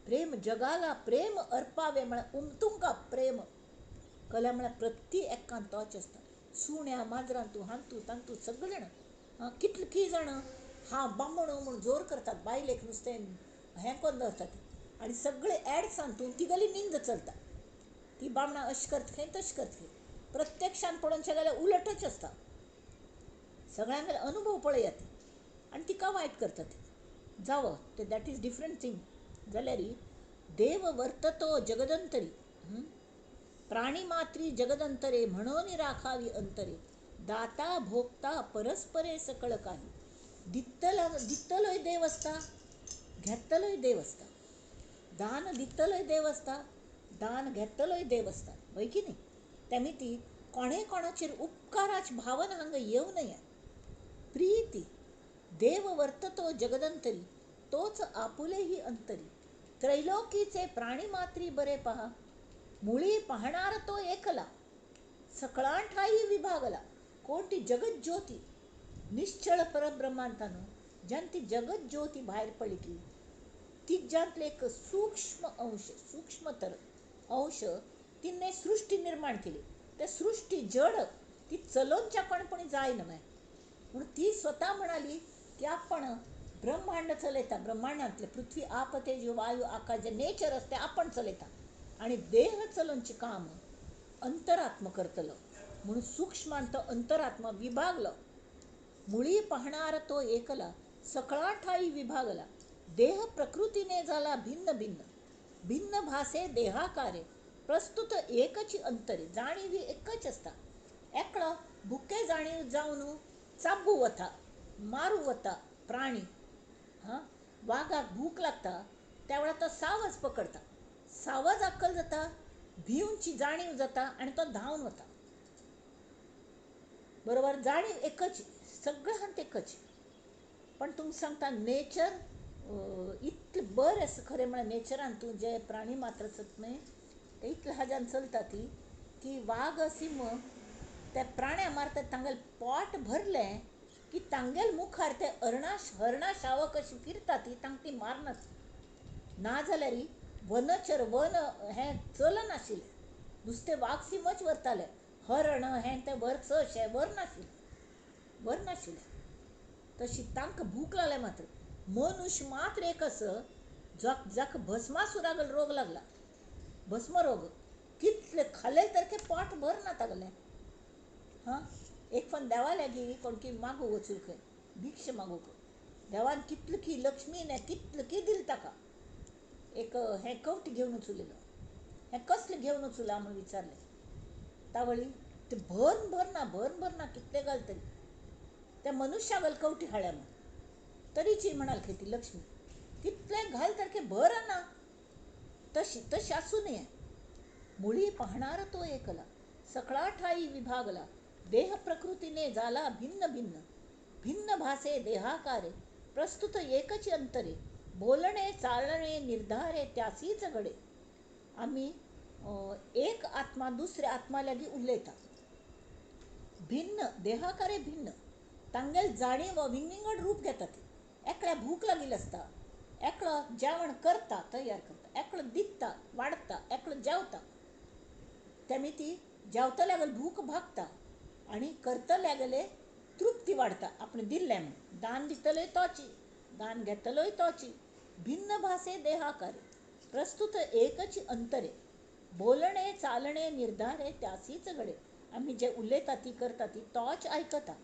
प्रेम जगाला प्रेम अर्पावे म्हळ्यार उमतुंका प्रेम कल्या म्हळ्यार प्रति एकान तोच आसता. सुण्या माजरांतू हांतू तांतू सगळे जाणां, कितले की जाणां हांव बामण म्हूण जोर करतात, बायलेक नुस्तें हें करून दवरतात आनी सगळे एड्सांतून तिगेली निंद चलता. ती बामणां अशें करता खंय तशें करता खंय, प्रत्यक्षान पळोवचें जाल्यार उलटच आसता. सगळ्यांगेले अनुभव पळयात आनी तिका वायट करतात. जावं ते, that is different thing. जाल्यार देव वर्ततो जगदंतरी प्राणीमात्री जगदंतरे म्हणून राखावी अंतरे. दाता भोगता परस्परे सकळ काही. दित्तलो दित्तलोय देव आसता, घेतलोय देव आसता. दान दित्तलोय देव आसता, दान घेतलोय देव आसता, हय की न्ही? तेमी ती कोणें कोणाचेर उपकाराची भावना हांगा येवं नये. प्रीती देव वर्ततो जगदंतरी तोच आपुलेही अंतरी. त्रैलोकीचे प्राणीमात्री बरे पहा, मुळी पाहणार तो एकला, सकळांठाई विभागला. कोण ती जगज्योती निश्चळ परब्रह्मांतानु ज्यान ती जगज्योती भायर पडली की तिज्यांतले एक सूक्ष्म अंश, सूक्ष्मतर अंश तिने सृष्टी निर्माण केली. ते सृष्टी जड ती चलोवच्या कोणपणी जाय न्हय, म्हणून ती स्वता म्हणाली की आपण ब्रह्मांड चलयता, ब्रह्मांडांतले पृथ्वी आप तेज वायू आकाश जे नेचर आसा ते आपण चलयता आनी देह चलोवचें काम अंतरात्म करतलो. म्हणून सूक्ष्मान तो अंतरात्मा विभागलो. मुळी पाहणार तो एकला, सकळाठाई विभागला. देह प्रकृतीने झाला भिन्न भिन्न, भिन्न भासे देहाकारे, प्रस्तुत एकची अंतरे. जाणीव ही एकच आसता. एकलो भुके जाणीव जावन चाबू वता, मारू वता प्राणी. हां, वागाक भूक लागता त्या वेळार तो सावज पकडटा, सावज अक्कल जाता, भिवची जाणीव जाता आनी तो धांवन वता. बरोबर, जाणीव एकच, सगळ्यांत एकच. पण तुमकां सांगता, नेचर इतलें बरें आसा. खरें म्हळ्यार नेचरान तूं जे प्राणी मात्र आसत न्हय ते इतले हाज्यान चलता ती की वाग सिंह ते प्राण्या मारतात, तांगेलें पोट भरलें की तांगेले मुखार ते हरणा हरणा शावक अशी फिरता ती तांकां ती मारनात. ना जाल्यार वनचर वन हें चलनाशिल्लें, नुस्तें वागसिमच व्हरताले, हरण हें तें व्हरचो अशें व्हरनाशिल्लें व्हरनाशिल्लें. तशी तांकां भूक लागल्या मात्र मनुष्य मात्र एक असो जाका भस्मासुरागेलो रोग लागला, भस्मरोग, कितले खाले तर पोट भरना तागेलें. हां, एक फावट देवा लागीं कोण की मागूंक वचूंक खंय, भिक्षा मागूंक, देवान कितले की लक्ष्मीन कितले की दिलें ताका. एक हें कवटी घेवन वचुलेलो, हें कसलें घेवन वचुला म्हूण विचारलें. तावळी ते भरून भरना भरून भरना कितले घाल तरी त्या मनुष्यागल कवटी हाडल्या म्हूण तरीची म्हणाल खंय ती लक्ष्मी, कितलें घाल सारकें भरना. तशी तशी आसूं नये. मुळी पाहणार तो एकला, सकळा ठाई विभागला, देह प्रकृतीने जाला भिन्न भिन्न, भिन्न भासे देहाकारे, प्रस्तुत एकच अंतरे, बोलणे चालणे निर्धारे त्यासीच घडे. आमी एक आत्मा दुसऱ्या आत्मा लागीं उलयता, भिन्न देहाकारे भिन्न, तांगेल जाणीव विंगविंगड रूप घेता ती. एकल्या भूक लागिल्ली आसता, एकलो जेवण करता तयार करता, एकलो दिता वाडटा, एकलो जेवता. तेमी ती जेवतल्या भूक भागता आनी करतल्या गेले तृप्ती वाडटा. आपण दिल्लें म्हूण दान दितलोय तोची, दान घेतलोय तोची. भिन्न भासे देहाकारे, प्रस्तुत एकच अंतरे, बोलणे चालणे निर्धारे त्यासीच घडे. आमी जे उलयता ती करता ती तोच आयकता.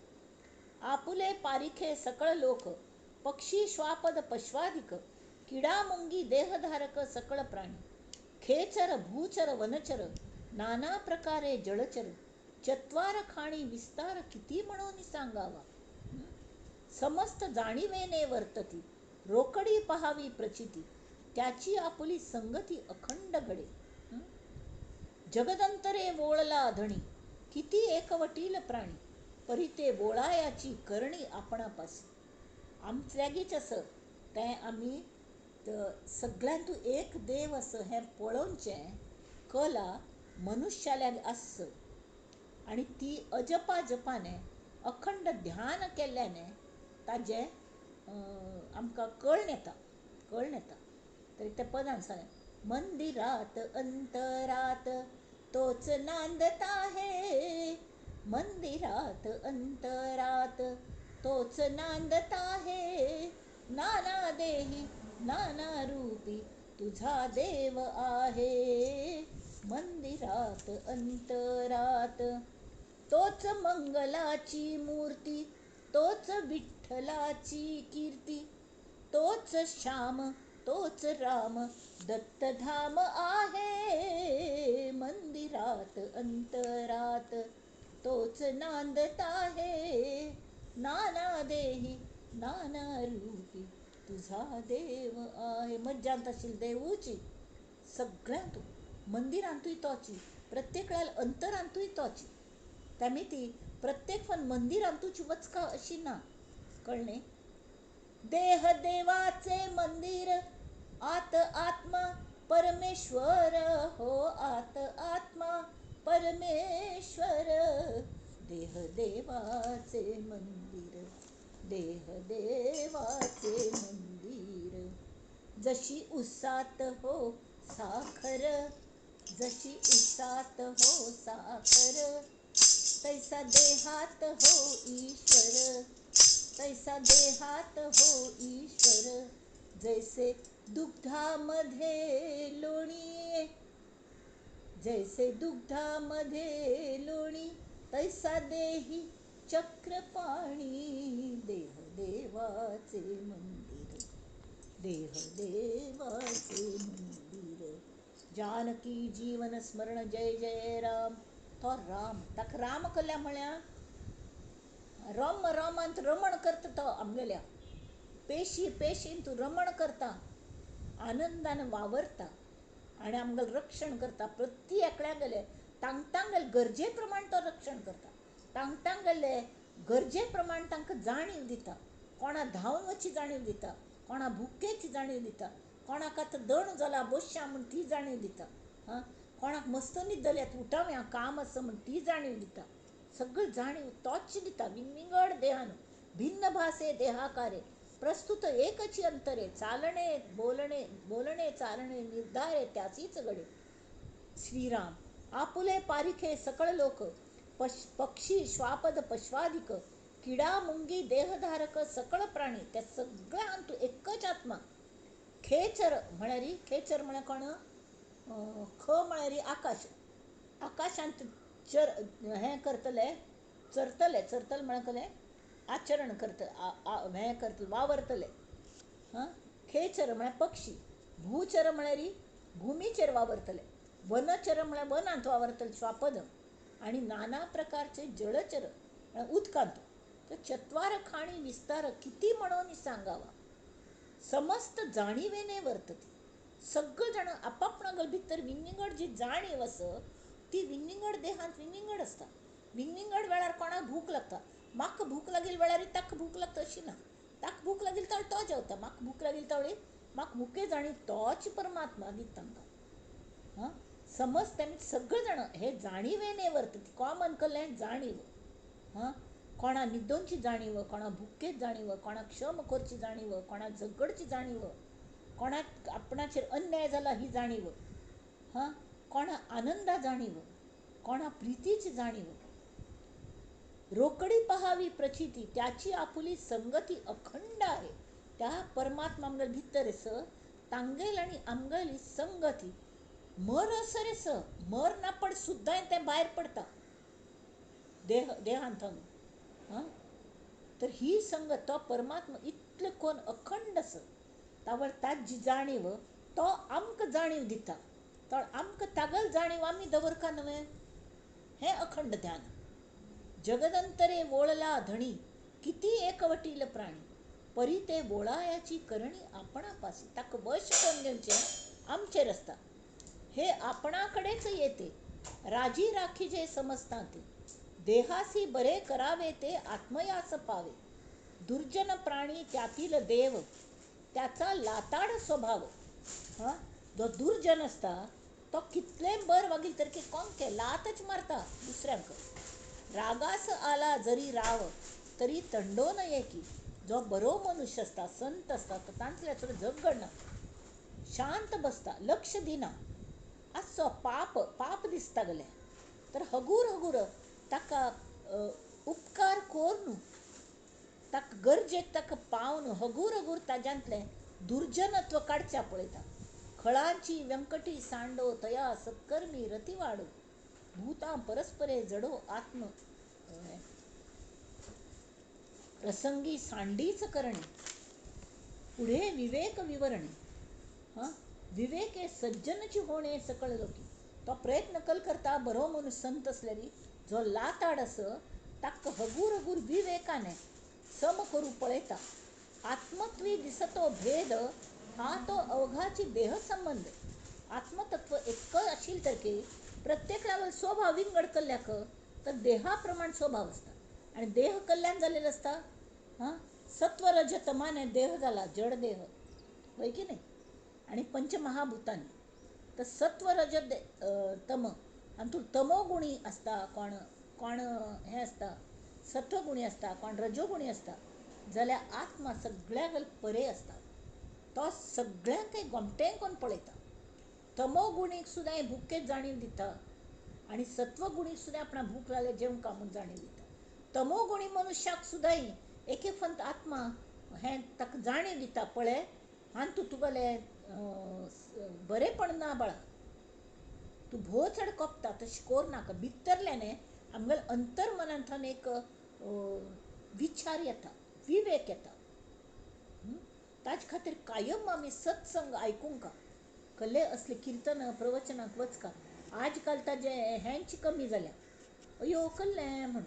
आपुले पारिखे सकळ लोक, पक्षी श्वापद पश्वादिक, किडामुंगी देहधारक सकळ प्राणी, खेचर भूचर वनचर, नाना प्रकारे जलचर, चत्वार खाणी विस्तार किती म्हणून सांगावा. समस्त जाणीवेने वर्तती, रोकडी पहावी प्रचिती, त्याची आपुली संगती अखंड घडे. जगदंतरे वोळला धणी, किती एकवटील प्राणी, परी ते वोळायाची करणी आपणापासी. आमच्यागीच असं तें आमी सगळ्यांतू एक देव असं हें पळोवचें कला मनुष्याल्या आसच आनी ती अजपा जपाने अखंड ध्यान केल्ल्याने ताजें आमकां कळून येता, कळून येता. तरी त्या पदान सांगलें, मंदिरात अंतरात तोच नांदता हे, मंदिरात अंतरात तोच नांदता हे, नाना देही नाना रूपी तुझा देव आहे, मंदिरात अंतरात तोच मंगलाची मूर्ती, तोच विठ्ठलाची कीर्ती, तोच श्याम तोच राम दत्तधाम आहे, मंदिरात अंतरात तोच नांदता हे, नाना देही नाना रूपी तुझा देव आहे. मज्जांत आशिल्ली देवूची सगळ्यांत, मंदिरांतूय तोची, प्रत्येक वेळार अंतरांतूय तोची. त्यामुळे ती प्रत्येक पण मंदिरांतूच वचका अशी ना, कळ्ळें. देह देवाचे मंदिर, आत आत्मा परमेश्वर, हो आत आत्मा परमेश्वर, देह देवाचे मंदिर, देह देवाचे मंदिर. जशी उसात हो साखर, जशी उसात हो साखर, तैसा देहात हो ईश्वर, तैसा देहात हो ईश्वर. जैसे दुग्धामध्ये लोणी, जैसे दुग्धामध्ये लोणी, तैसा देही चक्रपाणी, देह देवाचे मंदिर, देह देवाचे मंदिर. जानकी जीवन स्मरण जय जय राम. तो राम ताका राम कल्या म्हळ्यार रम रमांत रमण करता तो आमगेल्या पेशी पेशीन तूं रमण करता, आनंदान वावरता आनी आमगेलें रक्षण करता. प्रति एकल्या गेले तांगेले गरजे प्रमाण तो रक्षण करता, तांगेले गरजे प्रमाण तांकां जाणीव दिता. कोणा धांवन वचची जाणीव दिता, कोणा भुकेची जाणीव दिता, कोणाक आतां दण जाला बसया म्हूण ती जाणीव दिता, हां, कोणाक मस्त न्हीद जाल्यात उठावया काम आसा म्हूण ती जाणीव दिता. सगळी जाणीव तोच दिता. विंगविंगड देहान भिन्न भासे देहाकारे प्रस्तुत एकची अंतरे चालणे बोलणे बोलणे चालणे निर्धारे त्याचीच घडे. श्रीराम आपुले पारिखे सकळ लोक पक्षी श्वापद पश्वादिक किडा मुंगी देहधारक सकळ प्राणी त्या सगळ्या अंतू एकच आत्मा. खेचर म्हळ्यार खेचर म्हळ्यार कोण ख म्हळ्यार आकाश आकाशांत चर हें करतले चरतले चरतले म्हळ्यार कसलें आचरण करतले हें करतले वावरतले. हां खेचर म्हळ्यार पक्षी भूचर म्हळ्यार भुमीचेर वावरतले वनचर म्हळ्यार वनांत वावरतले श्वापद आनी नाना प्रकारचे जळचर म्हळ्यार उदकांत. तर चत्वार खाणी विस्तार किती म्हणून सांगावा समस्त जाणीवेने वर्तते. सगळं जाण आपापणागल भितर विंगविंगड जी जाणीव आसा ती विंगविंगड देहांत विंगविंगड आसता. विंगविंगड वेळार कोणाक भूक लागता म्हाका भूक लागिल वेळार ताका भूक लागता अशी ना. ताका भूक लागिल तेवळ तो जेवता म्हाका भूक लागिल तेवळी म्हाका भुके जाणीव तोच परमात्मा दिता तांकां. हां समज आमी सगळे जाण हे जाणीवेने वर्तते कॉमन कसलें जाणीव. हां कोणा न्हिदोनची जाणीव कोणा भुकेच जाणीव कोणाक क्षम करची जाणीव कोणाक झगडची जाणीव कोणाक आपणाचेर अन्याय जाला ही जाणीव. हां कोणा आनंदा जाणीव कोणा प्रितीची जाणीव. रोकडी पहावी प्रचिती त्याची आपुली संगती अखंड आहे. त्या परमात्मा आमगेले भितर स तांगेल आनी आमगेली संगती मर असर स मर ना पड सुद्दां तें भायर पडटा देह देहांत. हां तर ही संगत तो परमात्मा इतले कोण अखंड आसा तावळ ताजी जाणीव तो आमकां जाणीव दिता तो आमकां तागल जाणीव आमी दवरका न्हय हें अखंड ध्यान. जगदंतरे वोळला धणी किती एकवटील प्राणी परी ते वोळायाची करणी आपणापासी. ताका वश करून घेवचें आमचेर आसता. हे आपणाकडेच येते राजी राखी जे समजता ते देहासी बरे करावे ते आत्मयास पावे. दुर्जन प्राणी त्यातील देव त्याचा लाताड स्वभाव. हां जो दुर्जन आसता तो कितलें बर वागील तर की कोमके लातच मारता दुसऱ्यांक. रागास आला जरी राव तरी तंडो न ये की. जो बरो मनुष्य आसता संत आसता तो तांतल्या चड झगडना शांत बसता लक्ष दिना. आसचो पाप पाप दिसता गेलें तर हगूर हगूर ताका उपकार करून ताका गरजेक ताका पावन हगूर हगूर ताज्यांतलें दुर्जनत्व काडच्या पळयता. खळांची व्यंकटी सांडो तया सत्कर्मी रतिवाडो भूतां परस्परे जडो आत्म प्रसंगी सांडीच करणे पुढे विवेक विवरणे. हां विवेक हे सज्जनची होणे सकळ लोकी. तो प्रयत्न कल करता बरो मनुष्य संत असल्यारी जो लाताड आस ताका हगूर हगूर विवेकाने सम करू पळयता. आत्मत्वी दिसतो भेद हा तो अवघाची देहसंबंध. आत्मतत्व एक आशिल्लें तर प्रत्येकाला स्वभाव विंगड कल्ल्याक तर देहाप्रमाण स्वभाव आसता आनी देह कल्याण जालेलें आसता. हां सत्व रज तमाने देह जाला जड देह वय की नाही आनी पंचमहाभूतांनी तर सत्व रज तम आनी तूं तमोगुणी आसता कोण कोण हें आसता सत्वगुणी आसता कोण रजोगुणी आसता जाल्यार आत्मा सगळ्या परे आसता. तो सगळ्यांक गोमटें कोण पळयता. तमोगुणीक सुद्दां भुकेच जाणीव दिता आनी सत्वगुणीक सुद्दां आपणाक भूक लागल्या जेवंक म्हूण जाणीव दिता. तमोगुणी मनुष्याक सुद्दां एक एक फंत आत्मा हें ताका जाणीव दिता पळय आनी तूं तुगेलें बरेंपण ना बाळा तूं भोव चड कोपता तशें कोर नाका. भितरल्यान आमगेल्या अंतर्मनांतल्यान एक विचार येता विवेक येता. ताजे खातीर कायम आमी सत्संग आयकूंक कसले असले किर्तनां प्रवचनाक वचका. आज काल ताजे हेंच कमी जाल्या अयो कसलें म्हूण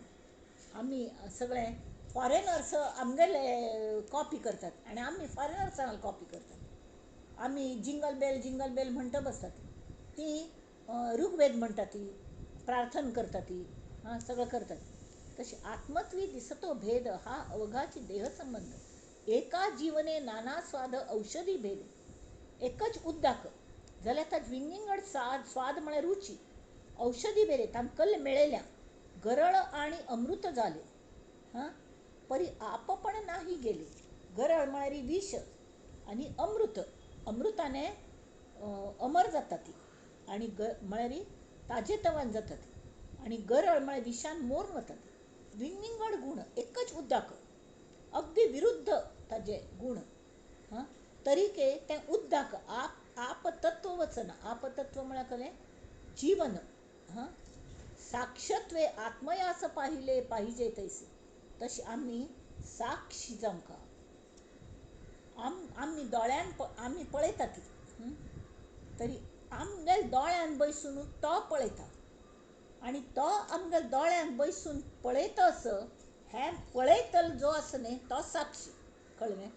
आमी सगळे फॉरेनर्स आमगेले कॉपी करतात आनी आमी फॉरेनर्सांक कॉपी करतात. आमी जिंगल बेल जिंगल बेल म्हणटा बसतात ती ऋग्वेद म्हणटा ती प्रार्थना करता ती हां सगळें करतात. तशें आत्मत्वी दिसतो भेद हा अवघाची देहसंबंध. एका जीवने नाना स्वाद औषधी भेद. एकच उद्दाक जाल्यार ताज विंगविंगड स्वाद म्हळ्यार रुची औषधी भेदे तांकां कल्ल मेळयल्या गरळ आनी अमृत जाले. हां परी आपपण नाही गेले. गरळ म्हळ्यार विष आनी अमृत, अमृताने अमर जाता ती आनी म्हळ्यार ताजेतवान जाता ती, आनी गरळ म्हळ्यार विशान मोरून वता ती. विंगविंगड गूण, एकच उद्दाक, अगदी विरुद्ध ताजे गूण. हां, तरीके तें उद्दाक आप आपतत्व वचना. आपतत्व म्हळ्यार कलें जीवन. हां, साक्षत्वे आत्मयास पाहिले पाहिजे तैसे, तशें आमी साक्षी जावंक. आमी दोळ्यान आमी पळयता ती, तरी आमगेल दोळ्यान बैसून तो पळयता आनी तो आमगेल दोळ्यान बैसून पळयता असो हें पळयतलो जो आसा न्ही तो साक्षी. कळ्ळें?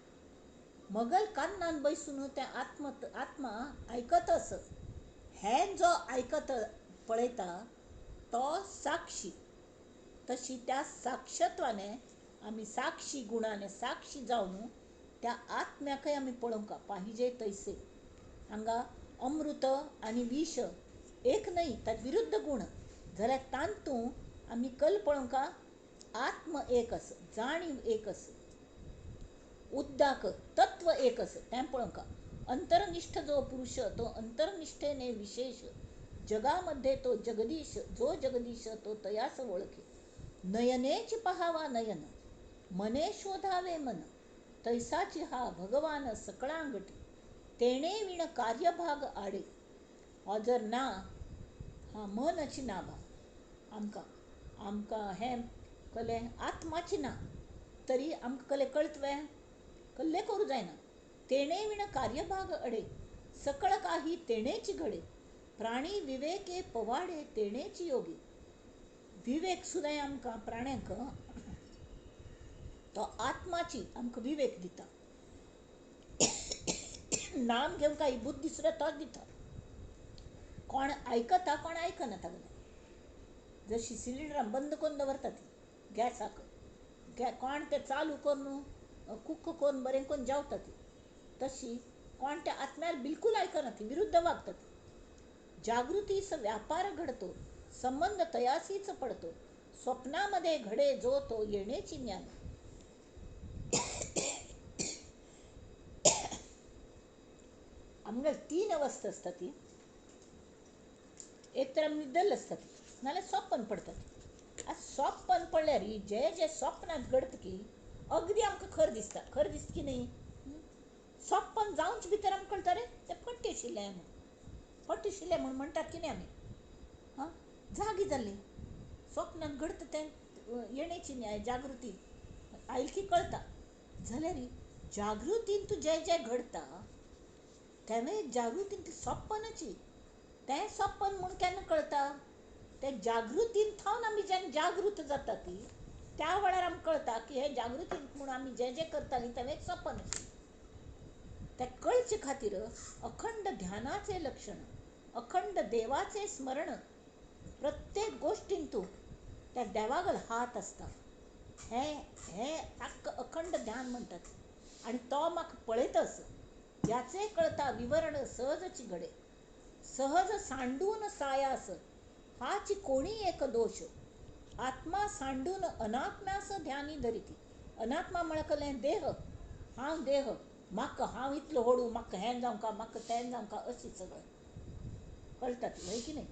मगल कान्नान बैसून तें आत्मा आत्मा आयकत आस हें जो आयकत पळयता तो साक्षी. तशी त्या साक्षत्वाने आमी साक्षी गुणाने साक्षी जावन त्या आत्म्याकय आमी पळोवंक पाहिजे तैसे. हांगा अमृत आनी विष एक न्हय, ताचे विरुद्ध गूण जाल्यार तातूंत आमी कल पळोवंक आत्म एक आसा, जाणीव एक आसा, उद्दाक तत्व एक आसा तें पळोवंक. अंतर्निष्ठ जो पुरुष तो अंतर्निष्ठेने विशेष, जगामध्ये तो जगदीश, जो जगदीश तो तयास ओळखे. नयनेची पहावा नयन, मने शोधावे मन, तैसाची हा भगवान सकळांगटी, तेणे विण कार्यभाग आडे. हो जर ना, हा मनची ना बा आमकां, आमकां हें कलें आत्माची ना तरी आमकां कलें कळतवें कल्लें करूं जायना. तेणे विण कार्यभाग अडे, सकळ काही तेणेची घडे, प्राणी विवेके पवाडे तेणेची योगी. विवेक सुद्दां आमकां प्राण्यांक तो आत्माची आमकां विवेक दिता. नाम घेवंक ही बुद्धी सुद्दां तोच दिता. कोण आयकता कोण आयकना तागेलें. जशी सिलिंडरां बंद करून दवरता ती गॅसाक, कोण तें चालू करून कुक करून बरें करून जेवता ती, तशी कोण त्या आत्म्यार बिलकूल आयकना ती, विरुद्ध वागता ती. जागृतीस व्यापार घडतो, संबंध तयासीच पडतो, स्वप्नामध्ये घडे जो तो येण्याची ज्ञान. आमगेर तीन अवस्था आसता ती. एक तर आमी न्हिदल आसता ती, नाल्यार सोपन पडटा ती. आतां सोपन पडल्यार जे जे स्वप्नांत घडटा की अगदी आमकां खर दिसता. खर दिसता की न्ही? सोपन जावचे भितर आमकां कळटा रे तें फट आशिल्लें म्हूण, फट आशिल्लें म्हूण म्हणटात की न्ही आमी. हां, जागी जाल्ली स्वप्नांत घडटा तें येण्याची न्याय जागृती आयल की कळटा. जाल्यार जागृतीन तूं जें जें घडटा तेंवूय जागृतीन सोपनाची. तें सोपन म्हूण केन्ना कळटा? तें जागृतीन थावन आमी जेन्ना जागृत जाता ती त्या वेळार आमकां कळटा की हें जागृतीन म्हूण आमी जें जें करतालीं तें एक सपन आशिल्लें. तें कळचे खातीर अखंड ध्यानाचें लक्षण, अखंड देवाचें स्मरण, प्रत्येक गोश्टीन तूं त्या देवागल हात आसता. हें हें अखंड ध्यान म्हणटात. आनी तो म्हाका पळयता आस, याचें कळटा विवरण सहजची घडे, सहज सांडून सायास हाची कोणी एक दोश, आत्मा सांडून अनात्म्यास ध्यानी धरिती. अनात्मा म्हळ्यार कसलें? देह. हांव देह, म्हाका हांव इतलो होडू, म्हाका हें जावंका, म्हाका तें जावंका, अशी सगळें कळटा ती, हय की न्ही?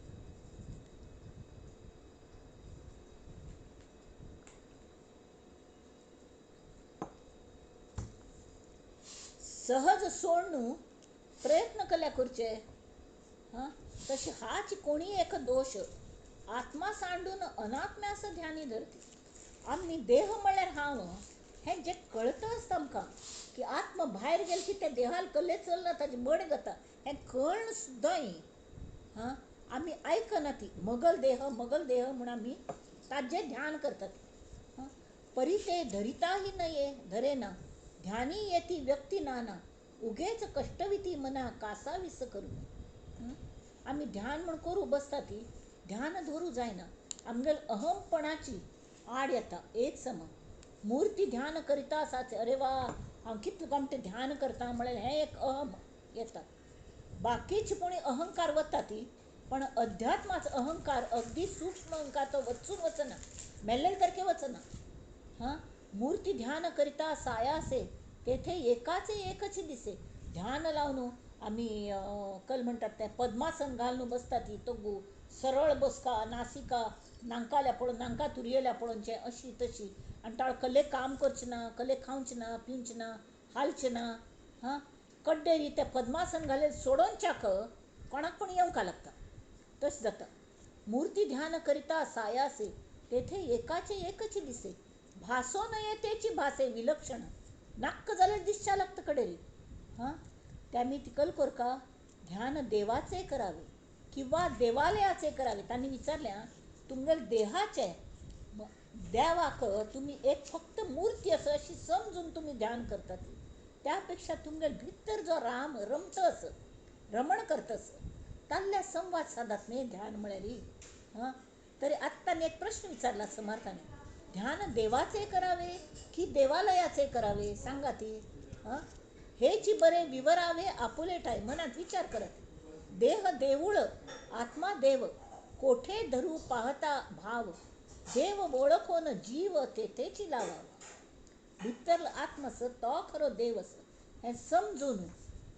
सहज सोडून प्रयत्न कल्या करचे. हां, तशें हाच कोणी एक दोश, आत्मा सांडून अनात्म्यास ध्यानी धरती. आमी देह म्हळ्यार हांव हें जें कळटा आसता आमकां की आत्मा भायर गेल की त्या देहाल कल्लें चलना, ताजें मड जाता, हें कळण सुद्दां हां आमी आयकना ती. मगल देह मगल देह म्हूण आमी ताजें ध्यान करतात. हां, परी ते धरिताही नये धरेना, ध्यानी येती व्यक्ती नाना, उगेच कष्टविती मना कासावीस करू. आमी ध्यान म्हूण करूं बसता ती, ध्यान धरूं जायना, आमगेल अहमपणाची आड येता. एक सम मूर्ती ध्यान करिता आसाच, अरे वा हांव कितलें गोमटें ध्यान करता म्हळ्यार हें एक अहम येता. बाकीचे कोणी अहंकार वता ती, पण अध्यात्माचो अहंकार अगदी सूक्ष्म अहंकार तो वचून वचना, मेल्ले सारकें वचना. हां, मूर्ती ध्यान करिता सायासे, तेथे एकाचे एकच दिसे. ध्यान लावन आमी कल म्हणटात तें पद्मासन घालून बसता ती तग्गू सरळ बसका नासिका नांकाल्या पळोवन नांका तुरयेल्या पळोवचें अशी तशी आनी ताळ कल्ले काम करचें ना, कल्ले खावचें ना, पिवचें ना, हालचें ना. हां, कड्डेरी तें पद्मासन घालें सोडोवच्याक कोणाक पूण येवंक लागता, तशें जाता. मूर्ती ध्यान करिता सायासे तेथे एकाचे एकच दिसे. भासो नये तेची भासे विलक्षण नाक्क जाल्यार दिसच्या लागता कडेरी. हां, त्या मी तिकल कोरका ध्यान देवाचे करावे किंवा देवालयाचे करावे. तांणी विचारलें, तुमगेले देहाचे देवाक तुमी एक फक्त मूर्ती आसा अशी समजून तुमी ध्यान करतात, त्यापेक्षा तुमगेले भितर जो राम रमता आसा, रमण करता आसा, ताल्ल्या संवाद सादात न्ही ध्यान म्हळ्यार. हां, तरी आत्तां एक प्रश्न विचारला समर्थाने, ध्यान देवाचे करावे की देवालयाचे करावे सांगा ती. हां, हेची बरे विवरावे आपुले ठाय. मनात विचार करत, देह देऊळ आत्मा देव, कोठे धरू पाहता भाव, देव ओळखून जीव तेथेची लावावा. भितर आत्मा आसा तो खरो देव आसा हें समजून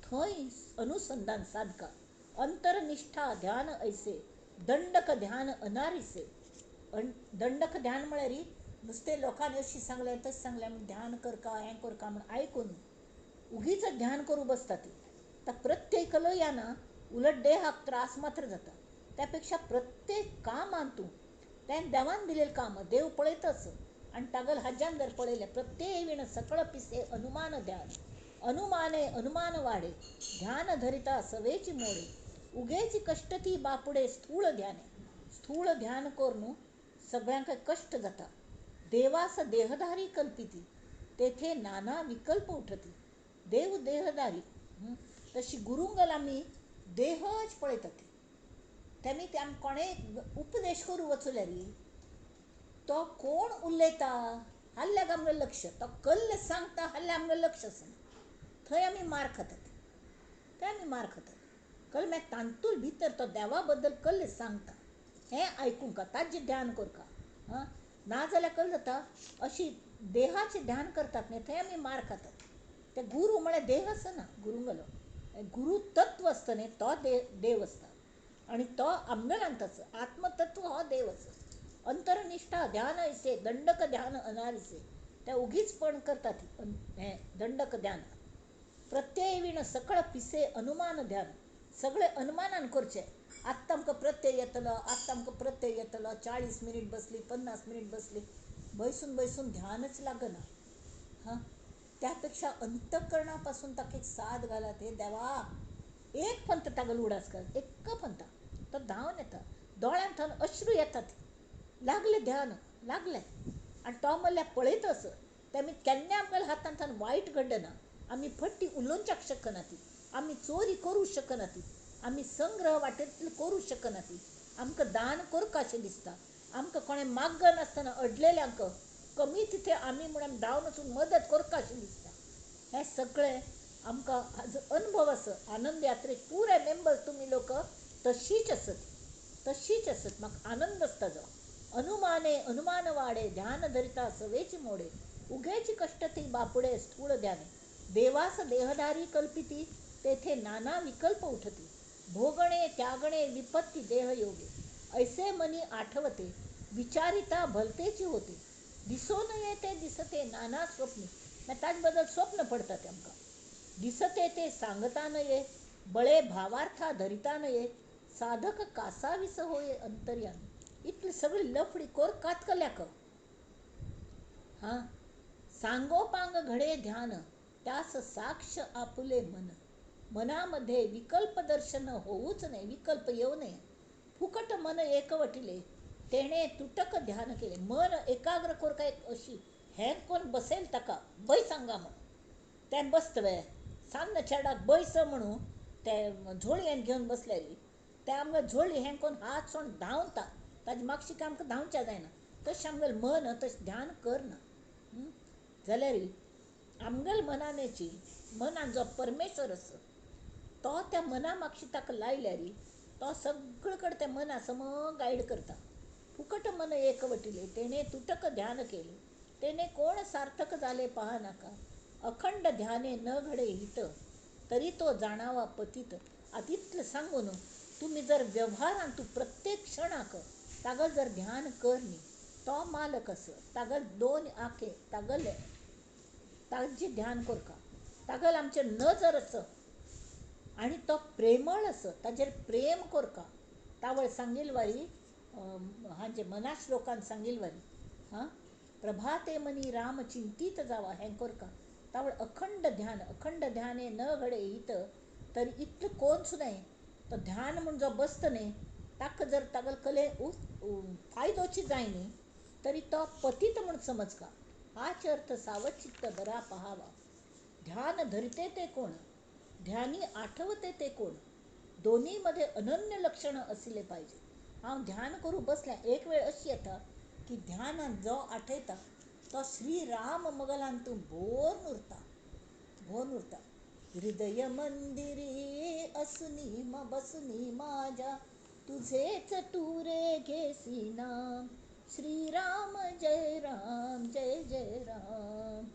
थंय अनुसंधान साधका. अंतरनिष्ठा ध्यान ऐसे दंडक ध्यान अनारिसे. दंडक ध्यान म्हळ्यार नुस्तें लोकांनी अशी सांगलें तशें सांगलें म्हूण ध्यान करका हें करका म्हूण आयकून उगीच ध्यान करूं बसता ती. आतां प्रत्येक येना उलट देहाक त्रास मात्र जाता. त्या पेक्षा प्रत्येक कामान तूं तें देवान दिलेलें काम देव पळयतच आनी तागेले हाज्यान जर पळयलें प्रत्येक विण सकळ पिसे अनुमान ध्यान अनुमाने अनुमान वाडे ध्यान धरिता सवेची मोडे उगेची कश्ट ती बापुडे स्थूळ ध्याने. स्थूळ ध्यान करून सगळ्यांक कश्ट जाता. देवास देहधारी कल्पिती तेथे नाना विकल्प उठती. देव देहधारी तशी गुरुंगल आमी देहच पळयतात. तेमी ते आमी कोणें उपदेश करूं वचल्यार तो कोण उलयता हाल्ल्याक आमगेलें लक्ष, तो कल्ल सांगता हाल्ल्या आमगेलें लक्ष आसना, थंय आमी मार खातात, थंय आमी मार खातात. कल्ल तांतूल भितर तो देवा बद्दल कल्ल सांगता हें आयकूंक ताजें ध्यान करका. हां, नाजाल्यार कल्ल जाता अशी देहाचें ध्यान करतात न्ही थंय आमी मार खातात. ते गुरू म्हळ्यार देह आसना, गुरुंगलो गुरू तत्व आसता न्ही तो देव आसता आनी तो आमगेल्यांत आसा. आत्मतत्व हो देव आसा. अंतरनिष्ठा ध्यान ऐसे दंडक ध्यान अनारिसे. ते उगीच पण करतात हें दंडक ध्यान. प्रत्यय विण सकळ पिसे अनुमान ध्यान. सगळे अनुमानान करचें. आत्तां आमकां प्रत्यय येतलो, आत्तां आमकां प्रत्यय येतलो, 40 मिनीट बसली, 50 मिनीट बसली, बैसून बैसून ध्यानच लागना. हां, त्या पेक्षा अंतकरणा पासून ताका एक साद घालात, हे देवा एक पंत तागेलो उडास कर, एक पंत तो धांवन येता, दोळ्यांत थंय अश्रू येतात, लागलें ध्यान लागलें. आनी तो म्हणल्यार पळयत आस तेमी केन्ना आमगेल्या हातांत वायट घडना, आमी फट्टी उलोवच्याक शकना ती, आमी चोरी करूं शकना ती, आमी संग्रह वाटेंतली करूं शकना ती, आमकां दान करका अशें दिसता, आमकां कोणें माग्ग नासतना अडलेल्यांक कमी तिथे आमी म्हूण आमी धांवन वचून मदत करका अशें दिसता. हें सगळें आमकां हाजो अनुभव आसा. आनंद यात्रेक पुराय मेंबर्स तुमी लोक तशीच आसत, तशीच आसत. म्हाका आनंद आसता जो अनुमाने अनुमान वाडे ध्यान धरिता सवेची मोडे उगेची कश्ट ती बापुडे स्थूळ ध्याने देवास देहधारी कल्पिती तेथे नाना विकल्प उठती भोगणे त्यागणे विपत्ती देहयोगे ऐसे मनी आठवते विचारिता भलतेची होते दिसो नये ते दिसते नाना स्वप्नी. मागीर ताजे बद्दल स्वप्न पडटा ते आमकां. दिसते ते सांगता नये बळे भावार्था धरिता नये साधक कासावीस होये अंतर्यामी. इतली सगळी लफडी कोरकात कल्याक. हां, सांगोपांग घडे ध्यान त्यास साक्ष आपुले मन. मनामध्ये विकल्प दर्शन होऊच नये, विकल्प येऊ नये. फुकट मन एकवटिले तेणे तुटक ध्यान केले. मन एकाग्र कोरका एक अशी हें कोण बसेल ताका बय सांगा म्हूण तें बसतवे सान्न चेडाक बैस म्हणून ते झोळयेन घेवन बसलेली ते आमकां झोळी हें कोण हात सोड धांवता ताजे मागशीक आमकां धांवच्या जायना. तशें आमगेलें मन तशें ध्यान करना जाल्यार आमगेले मनानेची मनान जो परमेश्वर आसा तो त्या मना मागशी ताका लायल्यार तो सगळे कडेन त्या मना सम गायड करता. फुकट मन एकवटिले तेणे तुटक ध्यान केले तेणे कोण सार्थक जाले पहा नाका अखंड ध्याने न घडे हित तरी तो जाणावा पतित. आतां इतलें सांगून तुमी जर व्यवहारान तूं प्रत्येक क्षणाक तागल जर ध्यान कर न्ही, तो मालक आसा, तागल दोन आखे तागले ताजी ध्यान करका, तागल आमचेर नजर आसा आनी तो प्रेमळ आसा, ताजेर प्रेम करका. तावळ सांगील वारी हांचे मना श्लोकान सांगील वारी हां प्रभाते मनी राम चिंतीत जावा हें करका. तावळ अखंड ध्यान, अखंड ध्याने न घडे हित तरी इतलें कोण सुद्दां तो ध्यान म्हूण जो बसता न्ही ताका जर तागल कले फायदोची जाय न्ही तरी तो पतित म्हूण समजका. हाच अर्थ सावचित्त बरा पहावा. ध्यान धरते ते कोण, ध्यानी आठवते ते कोण, दोन्ही मध्ये अनन्य लक्षण असले पाहिजे. हांव ध्यान करूं बसल्या एक वेळ अशी येता की ध्यानान जो आठयता तो श्रीराम मगलान तूं भोर उरता, भोर उरता. हृदय मंदिरी असुनी म बसुनी माझ्या तुझेच तुरे घेसी नाम श्रीराम जय राम जय जय राम.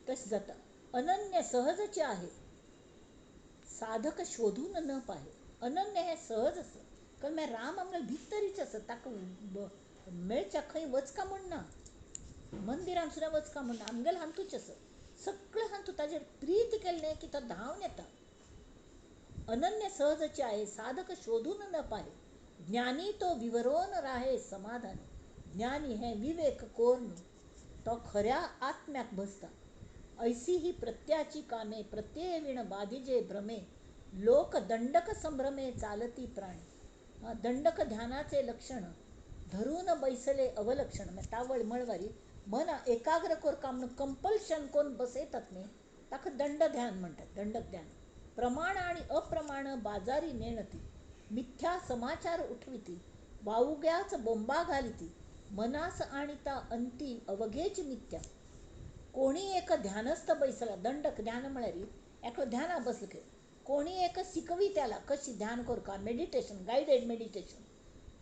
तशें जाता. अनन्य सहजचे आहे साधक शोधून न पाहे. अनन्य हें सहज आसा, कारण मागीर राम आमगेले भितरीच आसा, ताका मेळच्या खंय वचका म्हूण ना, मंदिरान सुद्दां वचका म्हूण ना, आमगेले हातूच आसा सगळें हातूंत ताजेर प्रीत केल्लें की तो धांवन येता. अनन्य सहजचे आहे साधक शोधून न पाहे ज्ञानी तो विवरोन राहे समाधान. ज्ञानी हें विवेक कोर्न तो खऱ्या आत्म्याक बसता. ऐसी ही प्रत्याची कामे प्रत्यय विण बाधिजे भ्रमे लोक दंडक संभ्रमे चालती प्राणी. दंडक ध्यानाचे लक्षण धरून बैसले अवलक्षण. तावळ मळवारी मन एकाग्र करका म्हणून कंपल्शन कोण बसयतात न्ही ताका दंड ध्यान म्हणटात. दंडक ध्यान प्रमाण आणि अप्रमाण बाजारी नेणती मिथ्या समाचार उठविती वाऊग्याच बोंबा घालिती मनास आणिता अंती अवघेच मिथ्या. कोणी एक ध्यानस्थ बैसला दंडक ध्यान म्हळ्यार एकलो ध्याना बसलो खंय कोणी एक शिकवी त्याला कशी ध्यान करका मेडिटेशन गायडेड मेडिटेशन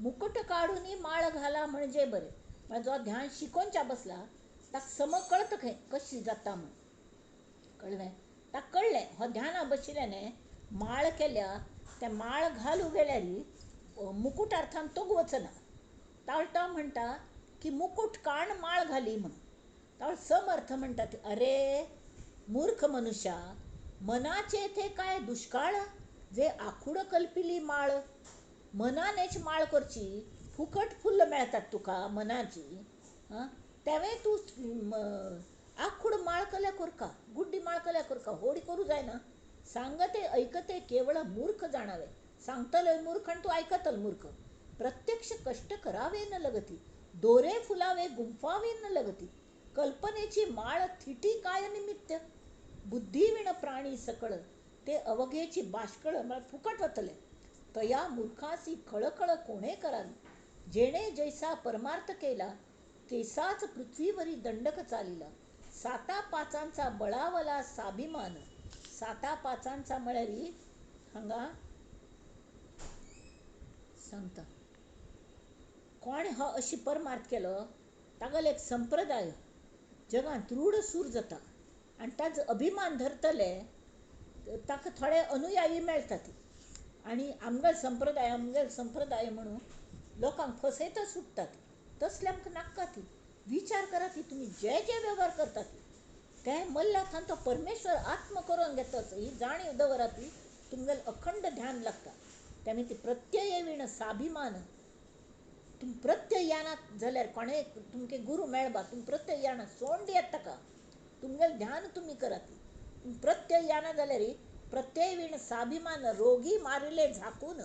मुकुट काडून माळ घाला म्हणजे बरें. म्हळ्यार जो ध्यान शिकोवच्या बसला ताका सम कळता खंय कशी जाता म्हूण कळ्ळें. ताका कळ्ळें हो ध्याना बशिल्ल्याने माळ केल्या ते माळ घालू गेल्यार मुकुट अर्थान तो वचना. तावळ तो म्हणटा की मुकुट काण माळ घाली म्हणून. तावळ समर्थ म्हणटात अरे मूर्ख मनुष्या मनाचे ते काय दुष्काळ जे आखूड कल्पिली माळ. मनानेच माळ करची फुकट फुल्ल मेळतात तुका मनाची हां तेवें तूं आखूड माळ कल्या करका गुड्डी माळ कल्या करका होडी करूं जायना. सांगते ऐकते केवळ मूर्ख जाणावे. सांगतलोय मूर्ख आनी तूं आयकतल मूर्ख. प्रत्यक्ष कष्ट करावे न लगती दोरे फुलावे गुंफावे न लगती कल्पनेची माळ थिटी काय निमित्त बुद्धिविण प्राणी सकळ ते अवघेची बाष्कळ म्हळ्यार फुकट वतले. तया मूर्खासी खळखळ कोणे करावी जेणे जैसा परमार्थ केला तेसाच पृथ्वीवरी दंडक चालिला. साता पाचांचा बळावला साभिमान. साता पाचांचा म्हळ्यार हांगा सांगता कोण हो अशी परमार्थ केलो तागेलो एक संप्रदाय जगांत रूढ सूर जाता आनी ताजो अभिमान धरतले ताका थोडे अनुयायी मेळटात आनी आमगेलो संप्रदाय आमगेलो संप्रदाय म्हणून लोकांक फसयत सुट्टात. तसले आमकां नाका ती. विचार करात ती तुमी जे जे व्यवहार करतात ते मल्लाथान तो परमेश्वर आत्म करून घेता ही जाणीव दवरात ती तुमगेलें अखंड ध्यान लागता. त्यामुळे ती प्रत्यय विण साभिमान. तुमी प्रत्यय येना जाल्यार कोणें तुमकां गुरू मेळबा तुमी प्रत्यय येना सोंड दियात ताका तुमगेलें ध्यान तुमी करात. प्रत्यय येना जाल्यार प्रत्यय विण साभिमान रोगी मारिले झाकून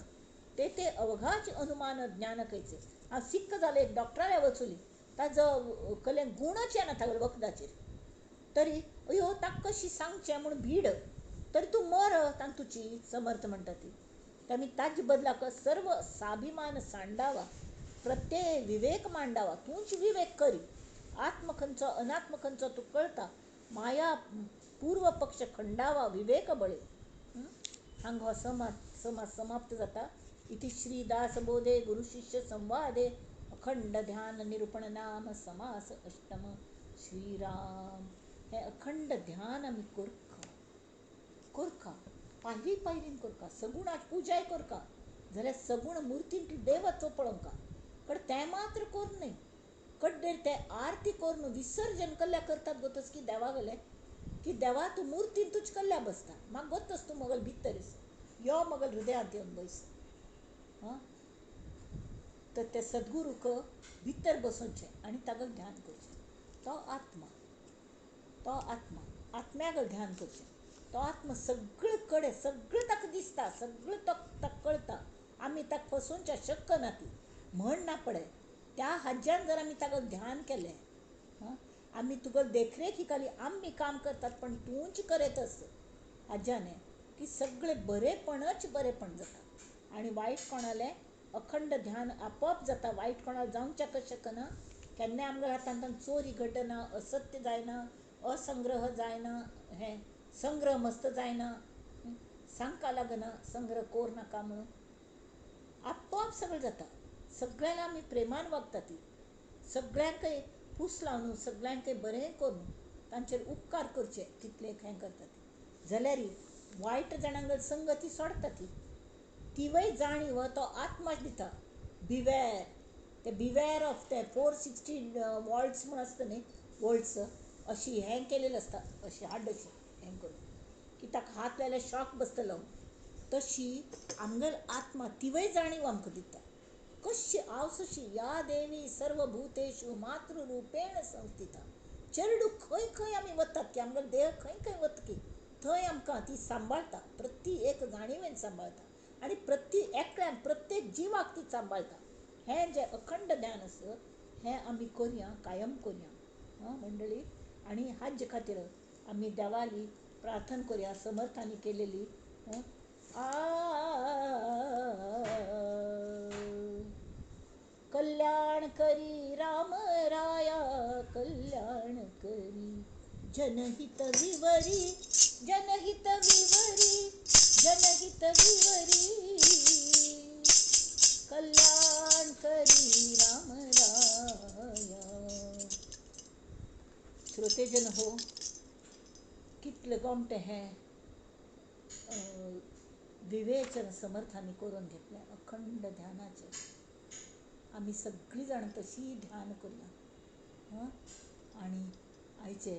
ते ते अवघाच अनुमान ज्ञान कैचे. हांव सिक्क जालें एक डॉक्टराल्या वचुली ताजो कलेन गुणच येना तागेले वखदाचेर तरी अयो ताका कशी सांगचें म्हूण भीड तरी तूं मर तांतूची समर्थ म्हणटा ती. आमी ताजे बदलाक सर्व साभिमान सांडावा प्रत्यय विवेक मांडावा. तूंच विवेक करी आत्म खंयचो अनात्म खंयचो तूं कळता माया पूर्व पक्ष खंडावा विवेक बळे. हांगा हो समास समाप्त जाता. इति श्री दासबोधे गुरुशिष्य संवादे अखंड ध्यान निरूपण नाम समास अष्टम. श्रीराम. हें अखंड ध्यान आमी कोरका कोरका, पायरी पायरीन कोरका. सगुणाक पुजाय कोरका जाल्यार सगुण मुर्तींत देवत्व पळोवंका, पण तें मात्र कोर न्हय. कड्डेर ते आरती करून विसर्जन कल्ल्या करतात गोतस की देवा गेले की देवा तूं मुर्तींतूच कल्ल्या बसता, म्हाका गोतस तूं मगल भितर यो, मगल हृदयांत येवन बैस. हां, तर ते सद्गुरूक भितर बसोवचें आनी तागेलें ध्यान करचें. तो आत्मा, तो आत्मा, आत्म्यागेलें ध्यान करचें. तो आत्मा सगळे कडेन सगळें ताका दिसता, सगळें ताका कळटा. आमी ताका फसोवच्या शक्य ना ती म्हण ना पडे. त्या हाज्यान जर आमी ताका ध्यान केलें, हां, आमी तुगेले देखरेखी खाली आमी काम करतात, पण तूंच करत आस हाज्यान की सगळें बरेपणच बरेपण जाता. आनी वायट कोणालें अखंड ध्यान आपोआप जाता. वायट कोणाक जावच्याक शकना. केन्नाय आमच्या हातांत चोरी घडना, असत्य जायना, असंग्रह जायना, हें संग्रह मस्त जायना, सांगका लागना संग्रह कोर नाका म्हणून, आपोआप सगळें जाता. सगळ्यांक आमी प्रेमान वागता ती, सगळ्यांकय फूस लावन सगळ्यांकय बरें करून तांचेर उपकार करचे तितले हें करता ती. जाल्यार वायट जाणांक संगती सोडटा ती, तिवय जाणीव तो आत्माच दिता. बिवेर, ते बिवेर ऑफ ते 460 वॉल्ट्स म्हूण आसता न्ही, वोल्ट्स अशी हें केलेलें आसता, अशी हाड अशी हें करून की ताका हात लायल्यार शॉक बसतलो. तशी आमगेल आत्मा तिवय जाणीव आमकां दिता. कशी आवसशी या देवी सर्वभूतेषु मातृरूपेण संस्थिता. चेरडू खंय खंय आमी वतात की आमगेलो देह खंय खंय वता की थंय आमकां ती सांबाळटा, प्रति एक जाणीवेन सांबाळटा आनी प्रति एकल्यान प्रत्येक जिवाक ती सांबाळटा. हें जें अखंड ज्ञान आसा हें आमी करुया, कायम करुया. हां मंडळी, आनी हाजे खातीर आमी देवाली प्रार्थना करुया समर्थांनी केलेली. आ कल्याण करी राम राया, कल्याण करी जनहित विवरी, जनहित विवरी, जनहित विवरी, कल्याण करी राम राया. श्रोतेजन हो, कितले गोमटे हें विवेचन समर्थांनी करून घेतलें अखंड ध्यानाचें. आमी सगळीं जाणां तशी ध्यान करुया. हां, आनी आयचे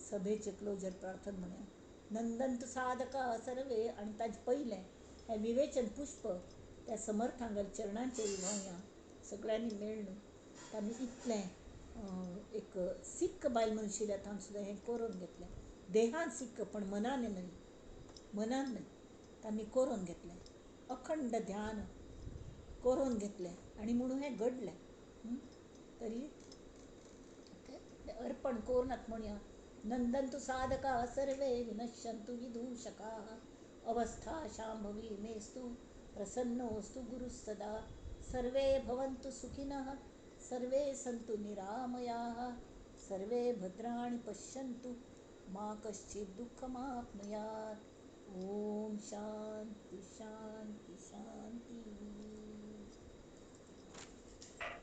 सभेचें क्लोजर प्रार्थना म्हणया. नंदंतु साधका सर्वे. आनी ताजें पयलें हें विवेचन पुष्प त्या समर्थांगेल्या चरणांचेर व्हांवया सगळ्यांनी मेळ्ळून. तांणी इतलें एक सिक्क बायल मनशिल्या तांणी सुद्दां हें करून घेतलें. देहान सिक्क पण मनान न्हय, मनान न्हय, तांणी करून घेतलें, अखंड ध्यान करून घेतलें आनी म्हणून हें घडलें. तरी अर्पण करुनात म्हणया. नंदंतु साधका सर्वे विनश्यंतु विदूषकाः, अवस्था शांभवी मेस्तु प्रसन्नोस्तु गुरुः सदा. सर्वे भवन्तु सुखिनः, सर्वे सन्तु निरामयाः, सर्वे भद्राणि पश्यन्तु मा कश्चित् दुःखमाप्नुयात्.